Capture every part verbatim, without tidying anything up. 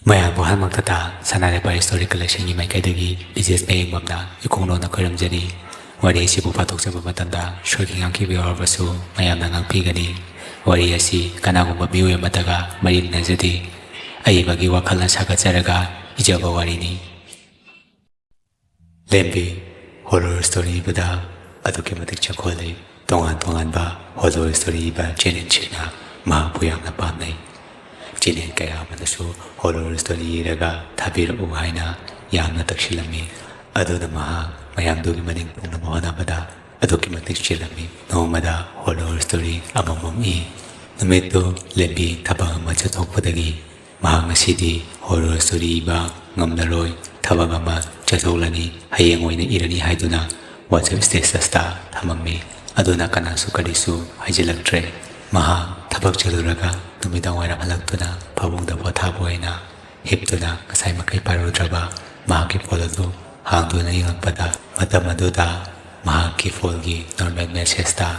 ꯃꯌꯥꯝꯕꯨ ꯑꯍꯥꯟꯕꯃꯛꯇꯗ ꯁꯅꯥ ꯂꯩꯄꯥꯛ ꯁ꯭ꯇꯣꯔꯤ ꯀꯂꯦꯛꯁꯟꯒꯤ ꯃꯥꯏꯀꯩꯗꯒꯤ ꯕꯤ ꯖꯤ ꯑꯦꯁ ꯃꯌꯦꯡꯕꯝꯅ ꯏꯀꯣꯛ ꯅꯧꯅ ꯈꯣꯏꯔꯝꯖꯔꯤ꯫ ꯋꯥꯔꯤ ꯑꯁꯤꯕꯨ ꯄꯥꯊꯣꯛꯆꯕ ꯃꯇꯝꯗ ꯁꯣꯏꯈꯤ ꯉꯥꯝꯈꯤꯕ ꯌꯥꯎꯔꯕꯁꯨ ꯃꯌꯥꯝꯅ ꯉꯥꯛꯄꯤꯒꯅꯤ꯫ ꯋꯥꯔꯤ ꯑꯁꯤ ꯀꯅꯥꯒꯨꯝꯕ ꯃꯤꯑꯣꯏ ꯑꯃꯠꯇꯒ ꯃꯔꯤ ꯂꯩꯅꯖꯗꯦ꯫ ꯑꯏꯕꯒꯤ ꯋꯥꯈꯜꯅ ꯁꯥꯒꯠꯆꯔꯒ ꯏꯖꯕ ꯋꯥꯔꯤꯅꯤ꯫ ꯂꯦꯝꯕꯤ ꯍꯣꯔꯣꯔ ꯁ꯭ꯇꯣꯔꯤ ꯏꯕꯗ ꯑꯗꯨꯛꯀꯤ ꯃꯇꯤꯛ ꯆꯪꯈꯣꯜꯂꯤ꯫ ꯇꯣꯉꯥꯟ ꯇꯣꯉꯥꯟꯕ ꯍꯣꯔꯣꯔ ꯁ꯭ꯇꯣꯔꯤ ꯏꯕ ꯆꯦꯅꯦꯜꯁꯤꯡꯅ ꯃꯍꯥꯛꯄꯨ ꯌꯥꯝꯅ ꯄꯥꯝꯅꯩ꯫ ꯆꯦꯅꯦꯜ ꯀꯌꯥ ꯑꯃꯗꯁꯨ ꯍꯣꯔꯣꯔ ꯁ꯭ꯇꯣꯔꯤ ꯏꯔꯒ ꯊꯥꯕꯤꯔꯛꯎ ꯍꯥꯏꯅ ꯌꯥꯝꯅ ꯇꯛꯁꯤꯜꯂꯝꯃꯤ꯫ ꯑꯗꯨꯅ ꯃꯍꯥꯛ ꯃꯌꯥꯝꯗꯨꯒꯤ ꯃꯅꯤꯡ ꯄꯨꯅꯕ ꯍꯣꯠꯅꯕꯗ ꯑꯗꯨꯛꯀꯤ ꯃꯇꯤꯛ ꯆꯤꯜꯂꯝꯃꯤ꯫ ꯅꯣꯡꯃꯗ ꯍꯣꯔꯣꯔ ꯁ꯭ꯇꯣꯔꯤ ꯑꯃꯃꯝ ꯏ꯫ ꯅꯨꯃꯤꯠꯇꯨ ꯂꯦꯝꯕꯤ ꯊꯕꯛ ꯑꯃ ꯆꯠꯊꯣꯛꯄꯗꯒꯤ ꯃꯍꯥꯛ ꯉꯁꯤꯗꯤ ꯍꯣꯔꯣꯔ ꯁ꯭ꯇꯣꯔꯤ ꯏꯕ ꯉꯝꯂꯔꯣꯏ, ꯊꯕꯛ ꯑꯃ ꯆꯠꯊꯣꯛꯂꯅꯤ, ꯍꯌꯦꯡ ꯑꯣꯏꯅ ꯏꯔꯅꯤ ꯍꯥꯏꯗꯨꯅ WhatsApp ꯁ꯭ꯇꯦꯇꯁꯇ ꯊꯝꯃꯝꯃꯤ꯫ ꯑꯗꯨꯅ ꯀꯅꯥꯁꯨ ꯀꯔꯤꯁꯨ ꯍꯥꯏꯖꯤꯜꯂꯛꯇ꯭ꯔꯦ꯫ ꯃꯍꯥꯛ ꯊꯕꯛ ꯆꯠꯂꯨꯔꯒ ꯅꯨꯃꯤꯗꯥꯡ ꯋꯥꯏꯔꯝ ꯍꯜꯂꯛꯇꯨꯅ ꯐꯃꯨꯡꯗ ꯄꯣꯊꯥꯕ ꯑꯣꯏꯅ ꯍꯤꯞꯇꯨꯅ ꯉꯁꯥꯏ ꯃꯈꯩ ꯄꯥꯏꯔꯨꯗ꯭ꯔꯕ ꯃꯍꯥꯛꯀꯤ ꯐꯣꯟ ꯑꯗꯨ ꯍꯥꯡꯗꯨꯅ ꯌꯦꯡꯂꯛꯄꯗ, ꯃꯇꯝ ꯑꯗꯨꯗ ꯃꯍꯥꯛꯀꯤ ꯐꯣꯟꯒꯤ ꯅꯣꯔꯃꯦꯜ ꯃꯦꯁꯦꯖꯇ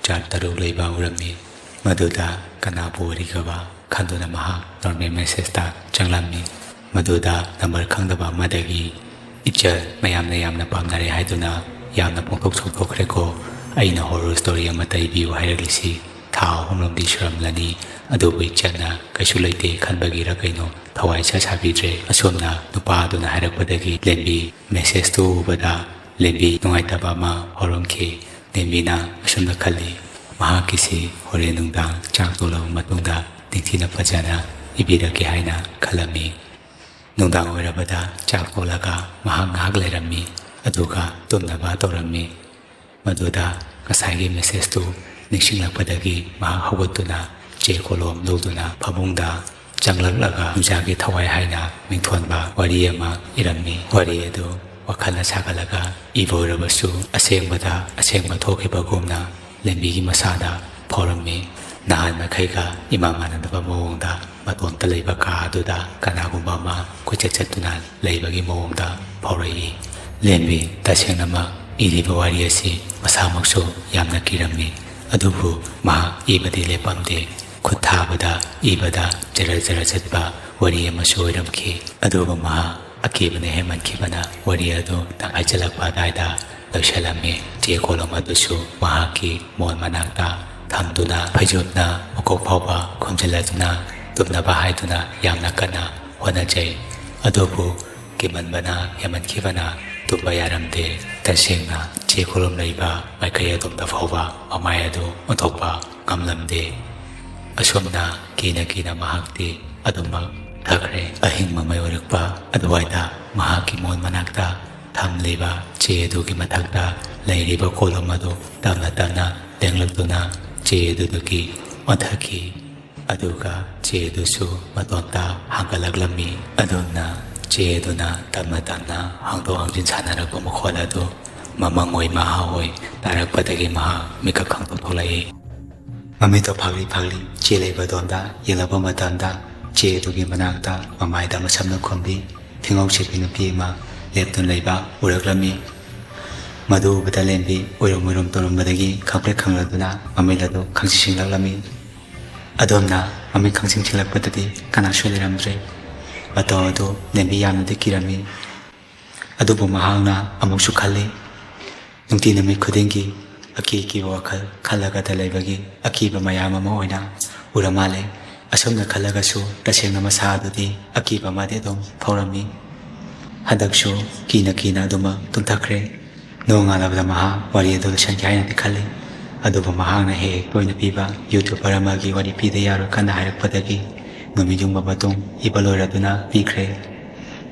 ꯆꯥꯠ ꯇꯔꯨꯛ ꯂꯩꯕ ꯎꯔꯝꯃꯤ꯫ ꯃꯗꯨꯗ ꯀꯅꯥꯕꯨ ꯑꯣꯏꯔꯤꯒꯕ ꯈꯟꯗꯨꯅ ꯃꯍꯥꯛ ꯅꯣꯔꯃꯦꯜ ꯃꯦꯁꯦꯖꯇ ꯆꯪꯂꯝꯃꯤ꯫ ꯃꯗꯨꯗ ꯅꯝꯕꯔ ꯈꯪꯗꯕ ꯑꯃꯗꯒꯤ, "ꯏꯆꯜ, ꯃꯌꯥꯝꯅ ꯌꯥꯝꯅ ꯄꯥꯝꯅꯔꯦ ꯍꯥꯏꯗꯨꯅ ꯌꯥꯝꯅ ꯄꯣꯡꯊꯣꯛ ꯆꯥꯎꯊꯣꯛꯈ꯭ꯔꯦꯀꯣ꯫ ꯑꯩꯅ ꯍꯣꯔꯣꯔ ꯁ꯭ꯇꯣꯔꯤ ꯑꯃꯠꯇ ꯏꯕꯤꯌꯨ ꯍꯥꯏꯔꯛꯂꯤꯁꯤ ꯊꯥ ꯑꯍꯨꯝꯂꯣꯝꯗꯤ ꯁꯨꯔꯝꯂꯅꯤ, ꯑꯗꯨꯕꯨ ꯏꯆꯜꯅ ꯀꯩꯁꯨ ꯂꯩꯇꯦ ꯈꯟꯕꯒꯤꯔ ꯀꯩꯅꯣ ꯊꯋꯥꯏ ꯏꯁꯥ ꯁꯥꯕꯤꯗ꯭ꯔꯦ꯫" ꯑꯁꯣꯝꯅ ꯅꯨꯄꯥ ꯑꯗꯨꯅ ꯍꯥꯏꯔꯛꯄꯗꯒꯤ ꯂꯦꯝꯕꯤ ꯃꯦꯁꯦꯖꯇꯨ ꯎꯕꯗ ꯂꯦꯝꯕꯤ ꯅꯨꯡꯉꯥꯏꯇꯕ ꯑꯃ ꯐꯥꯎꯔꯝꯈꯤ꯫ ꯂꯦꯝꯕꯤꯅ ꯑꯁꯨꯝꯅ ꯈꯜꯂꯤ, "ꯃꯍꯥꯛꯀꯤꯁꯤ ꯍꯣꯔꯦꯟ ꯅꯨꯡꯗꯥꯡ ꯆꯥꯛ ꯇꯣꯛꯂꯕ ꯃꯇꯨꯡꯗ ꯅꯤꯡꯊꯤꯅ ꯐꯖꯅ ꯏꯕꯤꯔꯒꯦ" ꯍꯥꯏꯅ ꯈꯜꯂꯝꯃꯤ꯫ ꯅꯨꯡꯗꯥꯡ ꯑꯣꯏꯔꯕꯗ ꯆꯥꯛ ꯇꯣꯛꯂꯒ ꯃꯍꯥꯛ ꯉꯥꯏꯍꯥꯛ ꯂꯩꯔꯝꯃꯤ, ꯑꯗꯨꯒ ꯇꯨꯝꯅꯕ ꯇꯧꯔꯝꯃꯤ꯫ ꯃꯗꯨꯗ ꯉꯁꯥꯏꯒꯤ ꯃꯦꯁꯦꯖꯇꯨ ꯅꯤꯡꯁꯤꯡꯂꯛꯄꯗꯒꯤ ꯃꯍꯥꯛ ꯍꯧꯒꯠꯇꯨꯅ ꯆꯦ ꯀꯣꯂꯣꯝ ꯂꯧꯗꯨꯅ ꯐꯃꯨꯡꯗ ꯆꯪꯂꯛꯂꯒ ꯅꯨꯡꯖꯥꯒꯤ ꯊꯋꯥꯏ ꯍꯥꯏꯅ ꯃꯤꯡꯊꯣꯟꯕ ꯋꯥꯔꯤ ꯑꯃ ꯏꯔꯝꯃꯤ꯫ ꯋꯥꯔꯤ ꯑꯗꯨ ꯋꯥꯈꯜꯅ ꯁꯥꯒꯠꯂꯒ ꯏꯕ ꯑꯣꯏꯔꯕꯁꯨ ꯑꯁꯦꯡꯕꯗ ꯑꯁꯦꯡꯕ ꯊꯣꯛꯈꯤꯕꯒꯨꯝꯅ ꯂꯦꯝꯕꯤꯒꯤ ꯃꯁꯥꯗ ꯐꯥꯎꯔꯝꯃꯤ꯫ ꯅꯍꯥꯟ ꯃꯈꯩꯒ ꯏꯃꯥꯟ ꯃꯥꯟꯅꯗꯕ ꯃꯑꯣꯡꯗ ꯃꯇꯣꯝꯇ ꯂꯩꯕ ꯀꯥ ꯑꯗꯨꯗ ꯀꯅꯥꯒꯨꯝꯕ ꯑꯃ ꯀꯣꯏꯆꯠ ꯆꯠꯇꯨꯅ ꯂꯩꯕꯒꯤ ꯃꯑꯣꯡꯗ ꯐꯥꯎꯔꯛꯏ꯫ ꯂꯦꯝꯕꯤ ꯇꯁꯦꯡꯅꯃꯛ ꯏꯔꯤꯕ ꯋꯥꯔꯤ ꯑꯁꯤ ꯃꯁꯥꯃꯛꯁꯨ ꯌꯥꯝꯅ ꯀꯤꯔꯝꯃꯤ꯫ ꯑꯗꯨꯕꯨ ꯃꯍꯥꯛ ꯏꯕꯗꯤ ꯂꯦꯞꯄꯝꯗꯦ꯫ ꯈꯨꯠ ꯊꯥꯕꯗ ꯏꯕꯗ ꯖꯔ ꯖꯔ ꯆꯠꯄ ꯋꯥꯔꯤ ꯑꯃꯁꯨ ꯑꯣꯏꯔꯝꯈꯤ꯫ ꯑꯗꯨꯕꯨ ꯃꯍꯥꯛ ꯑꯀꯤꯕꯅ ꯍꯦꯟꯃꯟꯈꯤꯕꯅ ꯋꯥꯔꯤ ꯑꯗꯨ ꯇꯪꯈꯥꯏ ꯆꯜꯂꯛꯄ ꯑꯗꯨꯋꯥꯏꯗ ꯂꯣꯏꯁꯤꯜꯂꯝꯃꯤ꯫ ꯆꯦ ꯀꯣꯂꯣꯝ ꯑꯗꯨꯁꯨ ꯃꯍꯥꯛꯀꯤ ꯃꯣꯟ ꯃꯅꯥꯛꯇ ꯊꯝꯗꯨꯅ ꯐꯩꯖꯨꯞꯅ ꯃꯀꯣꯛ ꯐꯥꯎꯕ ꯈꯨꯝꯖꯤꯜꯂꯗꯨꯅ ꯇꯨꯝꯅꯕ ꯍꯥꯏꯗꯨꯅ ꯌꯥꯝꯅ ꯀꯟꯅ ꯍꯣꯠꯅꯖꯩ꯫ ꯑꯗꯨꯕꯨ ꯀꯤꯃꯟꯕꯅ ꯍꯦꯟꯃꯟꯈꯤꯕꯅ ꯇꯨꯝꯕ ꯌꯥꯔꯝꯗꯦ꯫ ꯇꯁꯦꯡꯅ ꯆꯦ ꯀꯣꯂꯣꯝ ꯂꯩꯕ ꯃꯥꯏꯀꯩ ꯑꯗꯣꯝꯗ ꯐꯥꯎꯕ ꯃꯃꯥꯏ ꯑꯗꯨ ꯑꯣꯟꯊꯣꯛꯄ ꯉꯝꯂꯝꯗꯦ꯫ ꯑꯁꯨꯝꯅ ꯀꯤꯅ ꯀꯤꯅ ꯃꯍꯥꯛꯇꯤ ꯑꯗꯨꯃꯛ ꯊꯛꯈ꯭ꯔꯦ꯫ ꯑꯍꯤꯡ ꯃꯃꯩ ꯑꯣꯏꯔꯛꯄ ꯑꯗꯨꯋꯥꯏꯗ ꯃꯍꯥꯛꯀꯤ ꯃꯣꯟ ꯃꯅꯥꯛꯇ ꯊꯝꯂꯤꯕ ꯆꯦ ꯑꯗꯨꯒꯤ ꯃꯊꯛꯇ ꯂꯩꯔꯤꯕ ꯀꯣꯂꯣꯝ ꯑꯗꯨ ꯇꯞꯅ ꯇꯞꯅ ꯂꯦꯡꯂꯛꯇꯨꯅ ꯆꯦ ꯑꯗꯨꯗꯒꯤ ꯑꯣꯟꯊꯈꯤ꯫ ꯑꯗꯨꯒ ꯆꯦ ꯑꯗꯨꯁꯨ ꯃꯇꯣꯟꯇ ꯍꯥꯡꯒꯠꯂꯛꯂꯝꯃꯤ꯫ ꯑꯗꯨꯝꯅ ꯆꯦ ꯑꯗꯨꯅ ꯇꯞꯅ ꯇꯞꯅ ꯍꯥꯡꯗꯣꯛ ꯍꯥꯡꯖꯤꯟ ꯁꯥꯟꯅꯔꯛꯄ ꯃꯈꯣꯜ ꯑꯗꯨ ꯃꯃꯪ ꯑꯣꯏ ꯃꯍꯥ ꯑꯣꯏ ꯇꯥꯔꯛꯄꯗꯒꯤ ꯃꯍꯥꯛ ꯃꯤꯀꯞ ꯈꯪꯊꯣꯛ ꯊꯣꯛꯂꯛꯏ꯫ ꯃꯃꯤꯠꯇꯣ ꯐꯥꯛꯂꯤ ꯐꯥꯛꯂꯤ ꯆꯦ ꯂꯩꯕ ꯑꯗꯣꯝꯗ ꯌꯦꯡꯂꯛꯄ ꯃꯇꯝꯗ ꯆꯦ ꯑꯗꯨꯒꯤ ꯃꯅꯥꯛꯇ ꯃꯃꯥꯏꯗ ꯃꯁꯝꯅ ꯈꯨꯝꯕꯤ ꯊꯤꯉꯧ ꯁꯦꯠꯄꯤ ꯅꯨꯄꯤ ꯑꯃ ꯂꯦꯞꯇꯨꯅ ꯂꯩꯕ ꯎꯔꯛꯂꯝꯃꯤ꯫ ꯃꯗꯨ ꯎꯕꯗ ꯂꯦꯝꯕꯤ ꯑꯣꯏꯔꯨꯝ ꯑꯣꯏꯔꯨꯝ ꯇꯧꯔꯝꯕꯗꯒꯤ ꯈꯪꯄ꯭ꯔꯦꯛ ꯈꯪꯂꯗꯨꯅ ꯃꯃꯤꯠ ꯑꯗꯨ ꯈꯪꯁꯤꯡ ꯁꯤꯡꯂꯛꯂꯝꯃꯤ꯫ ꯑꯗꯣꯝꯅ ꯃꯃꯤꯠ ꯈꯪꯁꯤꯡ ꯁꯤꯡꯂꯛꯄꯗꯗꯤ ꯀꯅꯥꯁꯨ ꯂꯩꯔꯝꯗ꯭ꯔꯦ꯫ ꯃꯇꯧ ꯑꯗꯨ ꯂꯦꯝꯕꯤ ꯌꯥꯝꯅꯗꯤ ꯀꯤꯔꯝꯃꯤ꯫ ꯑꯗꯨꯕꯨ ꯃꯍꯥꯛꯅ ꯑꯃꯨꯛꯁꯨ ꯈꯜꯂꯤ, ꯅꯨꯡꯇꯤ ꯅꯨꯃꯤꯠ ꯈꯨꯗꯤꯡꯒꯤ ꯑꯀꯤ ꯑꯀꯤꯕ ꯋꯥꯈꯜ ꯈꯜꯂꯒꯗ ꯂꯩꯕꯒꯤ ꯑꯀꯤꯕ ꯃꯌꯥꯝ ꯑꯃ ꯑꯣꯏꯅ ꯎꯔ ꯃꯥꯜꯂꯦ꯫ ꯑꯁꯨꯝꯅ ꯈꯜꯂꯒꯁꯨ ꯇꯁꯦꯡꯅ ꯃꯁꯥ ꯑꯗꯨꯗꯤ ꯑꯀꯤꯕ ꯑꯃꯗꯤ ꯑꯗꯨꯝ ꯐꯥꯎꯔꯝꯃꯤ꯫ ꯍꯟꯗꯛꯁꯨ ꯀꯤꯅ ꯀꯤꯅ ꯑꯗꯨꯃꯛ ꯇꯨꯝꯊꯈ꯭ꯔꯦ꯫ ꯅꯣꯡꯉꯥꯜꯂꯕꯗ ꯃꯍꯥꯛ ꯋꯥꯔꯤ ꯑꯗꯨ ꯂꯣꯏꯁꯤꯟꯒꯦ ꯍꯥꯏꯅꯗꯤ ꯈꯜꯂꯤ꯫ ꯑꯗꯨꯕꯨ ꯃꯍꯥꯛꯅ ꯍꯦꯛ ꯍꯦꯛ ꯇꯣꯏꯅ ꯄꯤꯕ YouTuber ꯑꯃꯒꯤ ꯋꯥꯔꯤ ꯄꯤꯗ ꯌꯥꯔꯣꯏ ꯀꯟꯅ ꯍꯥꯏꯔꯛꯄꯗꯒꯤ ꯅꯨꯃꯤꯠ ꯌꯨꯡꯕ ꯃꯇꯨꯡ ꯏꯕ ꯂꯣꯏꯔꯗꯨꯅ ꯄꯤꯈ꯭ꯔꯦ꯫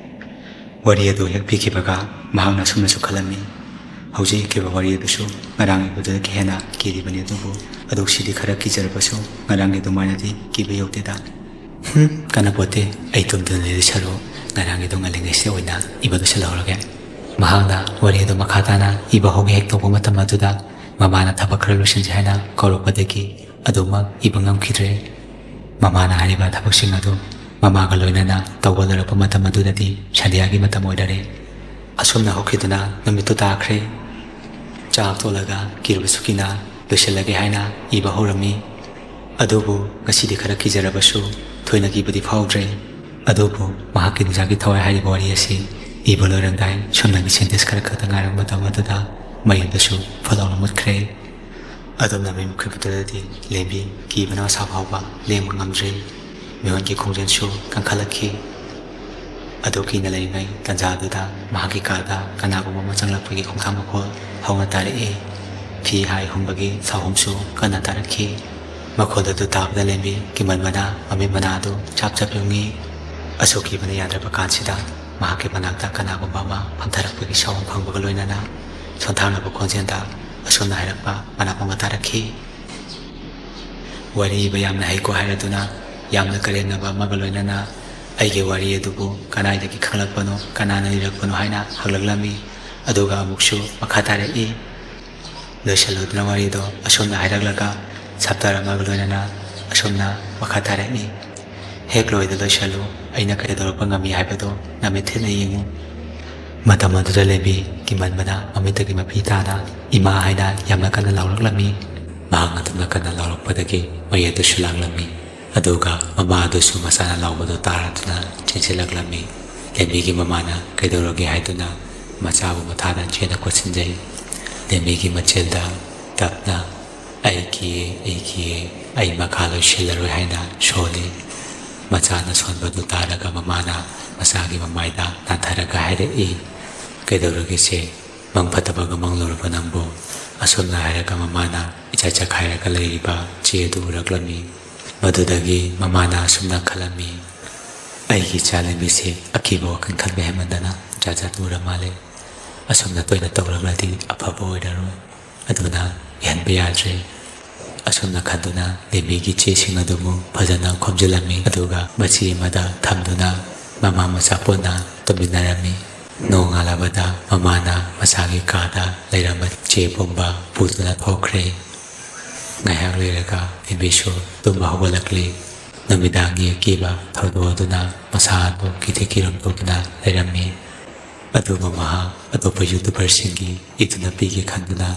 ꯋꯥꯔꯤ ꯑꯗꯨ ꯍꯦꯛ ꯄꯤꯈꯤꯕꯒ ꯃꯍꯥꯛꯅ ꯑꯁꯨꯝꯅꯁꯨ ꯈꯜꯂꯝꯃꯤ, ꯍꯧꯖꯤꯛ ꯏꯈꯤꯕ ꯋꯥꯔꯤ ꯑꯗꯨꯁꯨ ꯉꯔꯥꯡ ꯏꯕꯗꯨꯗꯒꯤ ꯍꯦꯟꯅ ꯀꯤꯔꯤꯕꯅꯤ, ꯑꯗꯨꯕꯨ ꯑꯗꯨꯛꯁꯤꯗꯤ ꯈꯔ ꯀꯤꯖꯔꯕꯁꯨ ꯉꯔꯥꯡꯒꯤ ꯑꯗꯨꯃꯥꯏꯅꯗꯤ ꯀꯤꯕ ꯌꯧꯗꯦꯗ꯫ "ꯍꯨꯝ, ꯀꯥꯟꯅꯄꯣꯠꯇꯦ, ꯑꯩ ꯇꯨꯝꯗꯨꯅ ꯂꯩꯗꯣꯏ ꯁꯔꯨꯛ ꯉꯔꯥꯡꯒꯤꯗꯣ ꯉꯜꯂꯤꯉꯩꯁꯤꯗ ꯑꯣꯏꯅ ꯏꯕ ꯂꯣꯏꯁꯤꯜꯍꯧꯔꯒꯦ꯫" ꯃꯍꯥꯛꯅ ꯋꯥꯔꯤ ꯑꯗꯨ ꯃꯈꯥ ꯇꯥꯅ ꯏꯕ ꯍꯧꯒꯦ ꯍꯦꯛ ꯇꯧꯕ ꯃꯇꯝ ꯑꯗꯨꯗ ꯃꯃꯥꯅ ꯊꯕꯛ ꯈꯔ ꯂꯣꯏꯁꯤꯟꯁꯤ ꯍꯥꯏꯅ ꯀꯧꯔꯛꯄꯗꯒꯤ ꯑꯗꯨꯃꯛ ꯏꯕ ꯉꯝꯈꯤꯗ꯭ꯔꯦ꯫ ꯃꯃꯥꯅ ꯍꯥꯏꯔꯤꯕ ꯊꯕꯛꯁꯤꯡ ꯑꯗꯨ ꯃꯃꯥꯒ ꯂꯣꯏꯅꯅ ꯇꯧꯕ ꯂꯣꯏꯔꯛꯄ ꯃꯇꯝ ꯑꯗꯨꯗꯗꯤ ꯁꯟꯙ꯭ꯌꯥꯒꯤ ꯃꯇꯝ ꯑꯣꯏꯔꯔꯦ꯫ ꯑꯁꯨꯝꯅ ꯍꯧꯈꯤꯗꯨꯅ ꯅꯨꯃꯤꯠꯇꯨ ꯇꯥꯈ꯭ꯔꯦ꯫ ꯆꯥꯛ ꯇꯣꯛꯂꯒ ꯀꯤꯔꯕꯁꯨ ꯀꯤꯅ ꯂꯣꯏꯁꯤꯜꯂꯒꯦ ꯍꯥꯏꯅ ꯏꯕ ꯍꯧꯔꯝꯃꯤ꯫ ꯑꯗꯨꯕꯨ ꯉꯁꯤꯗꯤ ꯈꯔ ꯀꯤꯖꯔꯕꯁꯨ ꯊꯣꯏꯅ ꯀꯤꯕꯗꯤ ꯐꯥꯎꯗ꯭ꯔꯦ꯫ ꯑꯗꯨꯕꯨ ꯃꯍꯥꯛꯀꯤ ꯅꯨꯡꯖꯥꯒꯤ ꯊꯋꯥꯏ ꯍꯥꯏꯔꯤꯕ ꯋꯥꯔꯤ ꯑꯁꯤ ꯏꯕ ꯂꯣꯏꯔꯝꯗꯥꯏ ꯁꯨꯞꯅꯒꯤ ꯁꯦꯟꯇꯦꯟꯁ ꯈꯔ ꯈꯛꯇ ꯉꯥꯏꯔꯕ ꯃꯇꯝ ꯑꯗꯨꯗ ꯃꯩ ꯑꯗꯨꯁꯨ ꯐꯠ ꯂꯥꯎꯅ ꯃꯨꯠꯈ꯭ꯔꯦ꯫ ꯑꯗꯨꯝꯅ ꯃꯩ ꯃꯨꯠꯈꯤꯕꯗꯨꯗꯗꯤ ꯂꯦꯝꯕꯤ ꯀꯤꯕꯅ ꯃꯁꯥ ꯐꯥꯎꯕ ꯂꯦꯡꯕ ꯉꯝꯗ꯭ꯔꯦ꯫ ꯃꯤꯍꯨꯟꯒꯤ ꯈꯣꯡꯖꯦꯜꯁꯨ ꯀꯟꯈꯠꯂꯛꯈꯤ꯫ ꯑꯗꯨ ꯀꯤꯅ ꯂꯩꯔꯤꯉꯩ ꯇꯥꯟꯖꯥꯗꯨꯗ ꯃꯍꯥꯛꯀꯤ ꯀꯥꯗ ꯀꯅꯥꯒꯨꯝꯕ ꯑꯃ ꯆꯪꯂꯛꯄꯒꯤ ꯈꯣꯡꯊꯥꯡ ꯃꯈꯣꯜ ꯍꯧꯅ ꯇꯥꯔꯛꯏ꯫ ꯐꯤ ꯍꯥꯏ ꯍꯨꯝꯕꯒꯤ ꯁꯥꯎꯍꯨꯝꯁꯨ ꯀꯟꯅ ꯇꯥꯔꯛꯈꯤ꯫ ꯃꯈꯣꯜ ꯑꯗꯨ ꯇꯥꯕꯗ ꯂꯦꯝꯕꯤ ꯀꯤꯃꯟꯕꯅ ꯃꯃꯤꯠ ꯃꯅꯥ ꯑꯗꯨ ꯆꯞ ꯆꯞ ꯌꯨꯡꯉꯤ꯫ ꯑꯁꯨꯛ ꯀꯤꯕꯅ ꯌꯥꯗ꯭ꯔꯕ ꯀꯥꯟꯁꯤꯗ ꯃꯍꯥꯛꯀꯤ ꯃꯅꯥꯛꯇ ꯀꯅꯥꯒꯨꯝꯕ ꯑꯃ ꯐꯝꯊꯔꯛꯄꯒꯤ ꯁꯥꯎꯍꯨꯝ ꯐꯪꯕꯒ ꯂꯣꯏꯅꯅ ꯁꯣꯟꯊꯥꯡꯅꯕ ꯈꯣꯟꯖꯦꯜꯗ ꯑꯁꯨꯝꯅ ꯍꯥꯏꯔꯛꯄ ꯃꯅꯥꯀꯣꯡꯗ ꯇꯥꯔꯛꯈꯤ꯫ ꯋꯥꯔꯤ ꯏꯕ ꯌꯥꯝꯅ ꯍꯩꯀꯣ ꯍꯥꯏꯔꯗꯨꯅ ꯌꯥꯝꯅ ꯀꯔꯦꯝꯅꯕ ꯑꯃꯒ ꯂꯣꯏꯅꯅ ꯑꯩꯒꯤ ꯋꯥꯔꯤ ꯑꯗꯨꯕꯨ ꯀꯅꯥꯏꯗꯒꯤ ꯈꯪꯂꯛꯄꯅꯣ, ꯀꯅꯥꯅ ꯏꯔꯛꯄꯅꯣ ꯍꯥꯏꯅ ꯍꯪꯂꯛꯂꯝꯃꯤ꯫ ꯑꯗꯨꯒ ꯑꯃꯨꯛꯁꯨ ꯃꯈꯥ ꯇꯥꯔꯛꯏ꯫ ꯂꯣꯏꯁꯤꯜꯂꯨꯗꯨꯅ ꯋꯥꯔꯤꯗꯣ ꯑꯁꯣꯝꯗ ꯍꯥꯏꯔꯛꯂꯒ ꯁꯞꯇꯔ ꯑꯃꯒ ꯂꯣꯏꯅꯅ ꯑꯁꯣꯝꯅ ꯃꯈꯥ ꯇꯥꯔꯛꯏ꯫ ꯍꯦꯛ ꯂꯣꯏꯗ ꯂꯣꯏꯁꯤꯜꯂꯨ, ꯑꯩꯅ ꯀꯩꯗꯧꯔꯛꯄ ꯉꯝꯃꯤ ꯍꯥꯏꯕꯗꯣ ꯅꯃꯤꯠ ꯊꯦꯠꯅ ꯌꯦꯡꯉꯨ꯫ ꯃꯇꯝ ꯑꯗꯨꯗ ꯂꯦꯝꯕꯤ ꯀꯤꯃꯟꯕꯅ ꯃꯃꯤꯠꯇꯒꯤ ꯃꯄꯤ ꯇꯥꯅ "ꯏꯃꯥ" ꯍꯥꯏꯅ ꯌꯥꯝꯅ ꯀꯟꯅ ꯂꯥꯎꯔꯛꯂꯝꯃꯤ꯫ ꯃꯍꯥꯛꯅ ꯑꯗꯨꯝꯅ ꯀꯟꯅ ꯂꯥꯎꯔꯛꯄꯗꯒꯤ ꯃꯩ ꯑꯗꯨꯁꯨ ꯂꯥꯡꯂꯝꯃꯤ꯫ ꯑꯗꯨꯒ ꯃꯃꯥ ꯑꯗꯨꯁꯨ ꯃꯆꯥꯅ ꯂꯥꯎꯕꯗꯨ ꯇꯥꯔꯗꯨꯅ ꯆꯦꯟꯁꯤꯜꯂꯛꯂꯝꯃꯤ꯫ ꯂꯦꯝꯕꯤꯒꯤ ꯃꯃꯥꯅ "ꯀꯩꯗꯧꯔꯒꯦ?" ꯍꯥꯏꯗꯨꯅ ꯃꯆꯥꯕꯨ ꯃꯊꯥꯗ ꯆꯦꯠꯅ ꯀꯣꯠꯁꯤꯟꯖꯩ꯫ ꯂꯦꯝꯕꯤꯒꯤ ꯃꯆꯤꯜꯗ ꯇꯞꯅ "ꯑꯩ ꯀꯤꯌꯦ, ꯑꯩ ꯀꯤꯌꯦ, ꯑꯩ ꯃꯈꯥ ꯂꯣꯏꯁꯤꯜꯂꯔꯣꯏ" ꯍꯥꯏꯅ ꯁꯣꯜꯂꯤ꯫ ꯃꯆꯥꯅ ꯁꯣꯟꯕꯗꯨ ꯇꯥꯔꯒ ꯃꯃꯥꯅ ꯃꯆꯥꯒꯤ ꯃꯃꯥꯏꯗ ꯅꯥꯟꯊꯔꯒ ꯍꯥꯏꯔꯛꯏ, "ꯀꯩꯗꯧꯔꯒꯦ ꯁꯦ? ꯃꯪ ꯐꯠꯇꯕꯒ ꯃꯪꯂꯨꯔꯕ ꯅꯪꯕꯨ?" ꯑꯁꯨꯝꯅ ꯍꯥꯏꯔꯒ ꯃꯃꯥꯅ ꯏꯆꯥꯏ ꯆꯈꯥꯏꯔꯒ ꯂꯩꯔꯤꯕ ꯆꯦ ꯑꯗꯨ ꯎꯔꯛꯂꯝꯃꯤ꯫ ꯃꯗꯨꯗꯒꯤ ꯃꯃꯥꯅ ꯑꯁꯨꯝꯅ ꯈꯜꯂꯝꯃꯤ, "ꯑꯩꯒꯤ ꯏꯆꯥ ꯂꯦꯝꯕꯤꯁꯦ ꯑꯀꯤꯕ ꯋꯥꯈꯜ ꯈꯟꯕ ꯍꯦꯟꯃꯟꯗꯅ ꯖꯥꯠ ꯖꯥꯠ ꯎꯔ ꯃꯥꯜꯂꯦ꯫ ꯑꯁꯨꯝꯅ ꯇꯣꯏꯅ ꯇꯧꯔꯛꯂꯗꯤ ꯑꯐꯕ ꯑꯣꯏꯔꯔꯣꯏ꯫ ꯑꯗꯨꯅ ꯏꯍꯟꯕ ꯌꯥꯗ꯭ꯔꯦ"꯫ ꯑꯁꯨꯝꯅ ꯈꯟꯗꯨꯅ ꯂꯦꯝꯕꯤꯒꯤ ꯆꯦꯁꯤꯡ ꯑꯗꯨꯕꯨ ꯐꯖꯅ ꯈꯣꯝꯖꯤꯜꯂꯝꯃꯤ꯫ ꯑꯗꯨꯒ ꯃꯆꯤ ꯑꯃꯗ ꯊꯝꯗꯨꯅ ꯃꯃꯥ ꯃꯆꯥ ꯄꯨꯟꯅ ꯇꯨꯝꯃꯤꯟꯅꯔꯝꯃꯤ꯫ ꯅꯣꯡꯉꯥꯜꯂꯕꯗ ꯃꯃꯥꯅ ꯃꯆꯥꯒꯤ ꯀꯥꯗ ꯂꯩꯔꯝꯕ ꯆꯦ ꯄꯨꯝꯕ ꯄꯨꯗꯨꯅ ꯊꯣꯛꯈ꯭ꯔꯦ꯫ ꯉꯥꯏꯍꯥꯛ ꯂꯩꯔꯒ ꯂꯦꯝꯕꯤꯁꯨ ꯇꯨꯝꯕ ꯍꯧꯒꯠꯂꯛꯂꯤ꯫ ꯅꯨꯃꯤꯗꯥꯡꯒꯤ ꯑꯀꯤꯕ ꯊꯧꯗꯣꯛ ꯑꯗꯨꯅ ꯃꯁꯥ ꯑꯗꯨ ꯀꯤꯊꯤ ꯀꯤꯔꯨꯝ ꯇꯧꯗꯨꯅ ꯂꯩꯔꯝꯃꯤ꯫ ꯑꯗꯨꯕꯨ ꯃꯍꯥꯛ ꯑꯇꯣꯞꯄ ꯌꯨꯇꯨꯕꯔꯁꯤꯡꯒꯤ ꯏꯗꯨꯅ ꯄꯤꯒꯦ ꯈꯟꯗꯨꯅ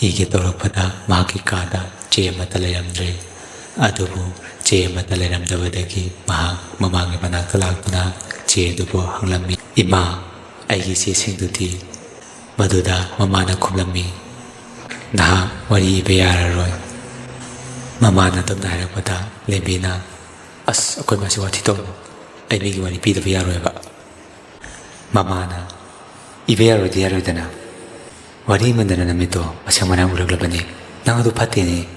ꯏꯒꯦ ꯇꯧꯔꯛꯄꯗ ꯃꯍꯥꯛꯀꯤ ꯀꯥꯗ ꯆꯦ ꯑꯃꯠꯇ ꯂꯩꯔꯝꯗ꯭ꯔꯦ꯫ ꯑꯗꯨꯕꯨ ꯆꯦ ꯑꯃꯠꯇ ꯂꯩꯔꯝꯗꯕꯗꯒꯤ ꯃꯍꯥꯛ ꯃꯃꯥꯒꯤ ꯃꯅꯥꯛꯇ ꯂꯥꯛꯇꯨꯅ ꯆꯦ ꯑꯗꯨꯕꯨ ꯍꯪꯂꯝꯃꯤ꯫ "ꯏꯃꯥ, ꯑꯩꯒꯤ ꯆꯦꯁꯤꯡꯗꯨꯗꯤ?" ꯃꯗꯨꯗ ꯃꯃꯥꯅ ꯈꯨꯝꯂꯝꯃꯤ, "ꯅꯍꯥꯛ ꯋꯥꯔꯤ ꯏꯕ ꯌꯥꯔꯔꯣꯏ꯫" ꯃꯃꯥꯅ ꯑꯗꯨꯝꯅ ꯍꯥꯏꯔꯛꯄꯗ ꯂꯦꯝꯕꯤꯅ, "ꯑꯁ, ꯑꯩꯈꯣꯏ ꯃꯥꯁꯤ ꯋꯥꯊꯤ ꯇꯧꯅꯨ, ꯑꯩ ꯃꯤꯒꯤ ꯋꯥꯔꯤ ꯄꯤꯗꯕ ꯌꯥꯔꯣꯏꯕ꯫" ꯃꯃꯥꯅ, "ꯏꯕ ꯌꯥꯔꯣꯏꯗꯤ ꯌꯥꯔꯣꯏꯗꯅ, ꯋꯥꯔꯤ ꯏꯃꯟꯗꯅ ꯅꯃꯤꯠꯇꯣ ꯃꯁꯛ ꯃꯔꯥꯡ ꯎꯔꯛꯂꯕꯅꯤ, ꯅꯪ ꯑꯗꯨ ꯐꯠꯇꯦꯅꯦ꯫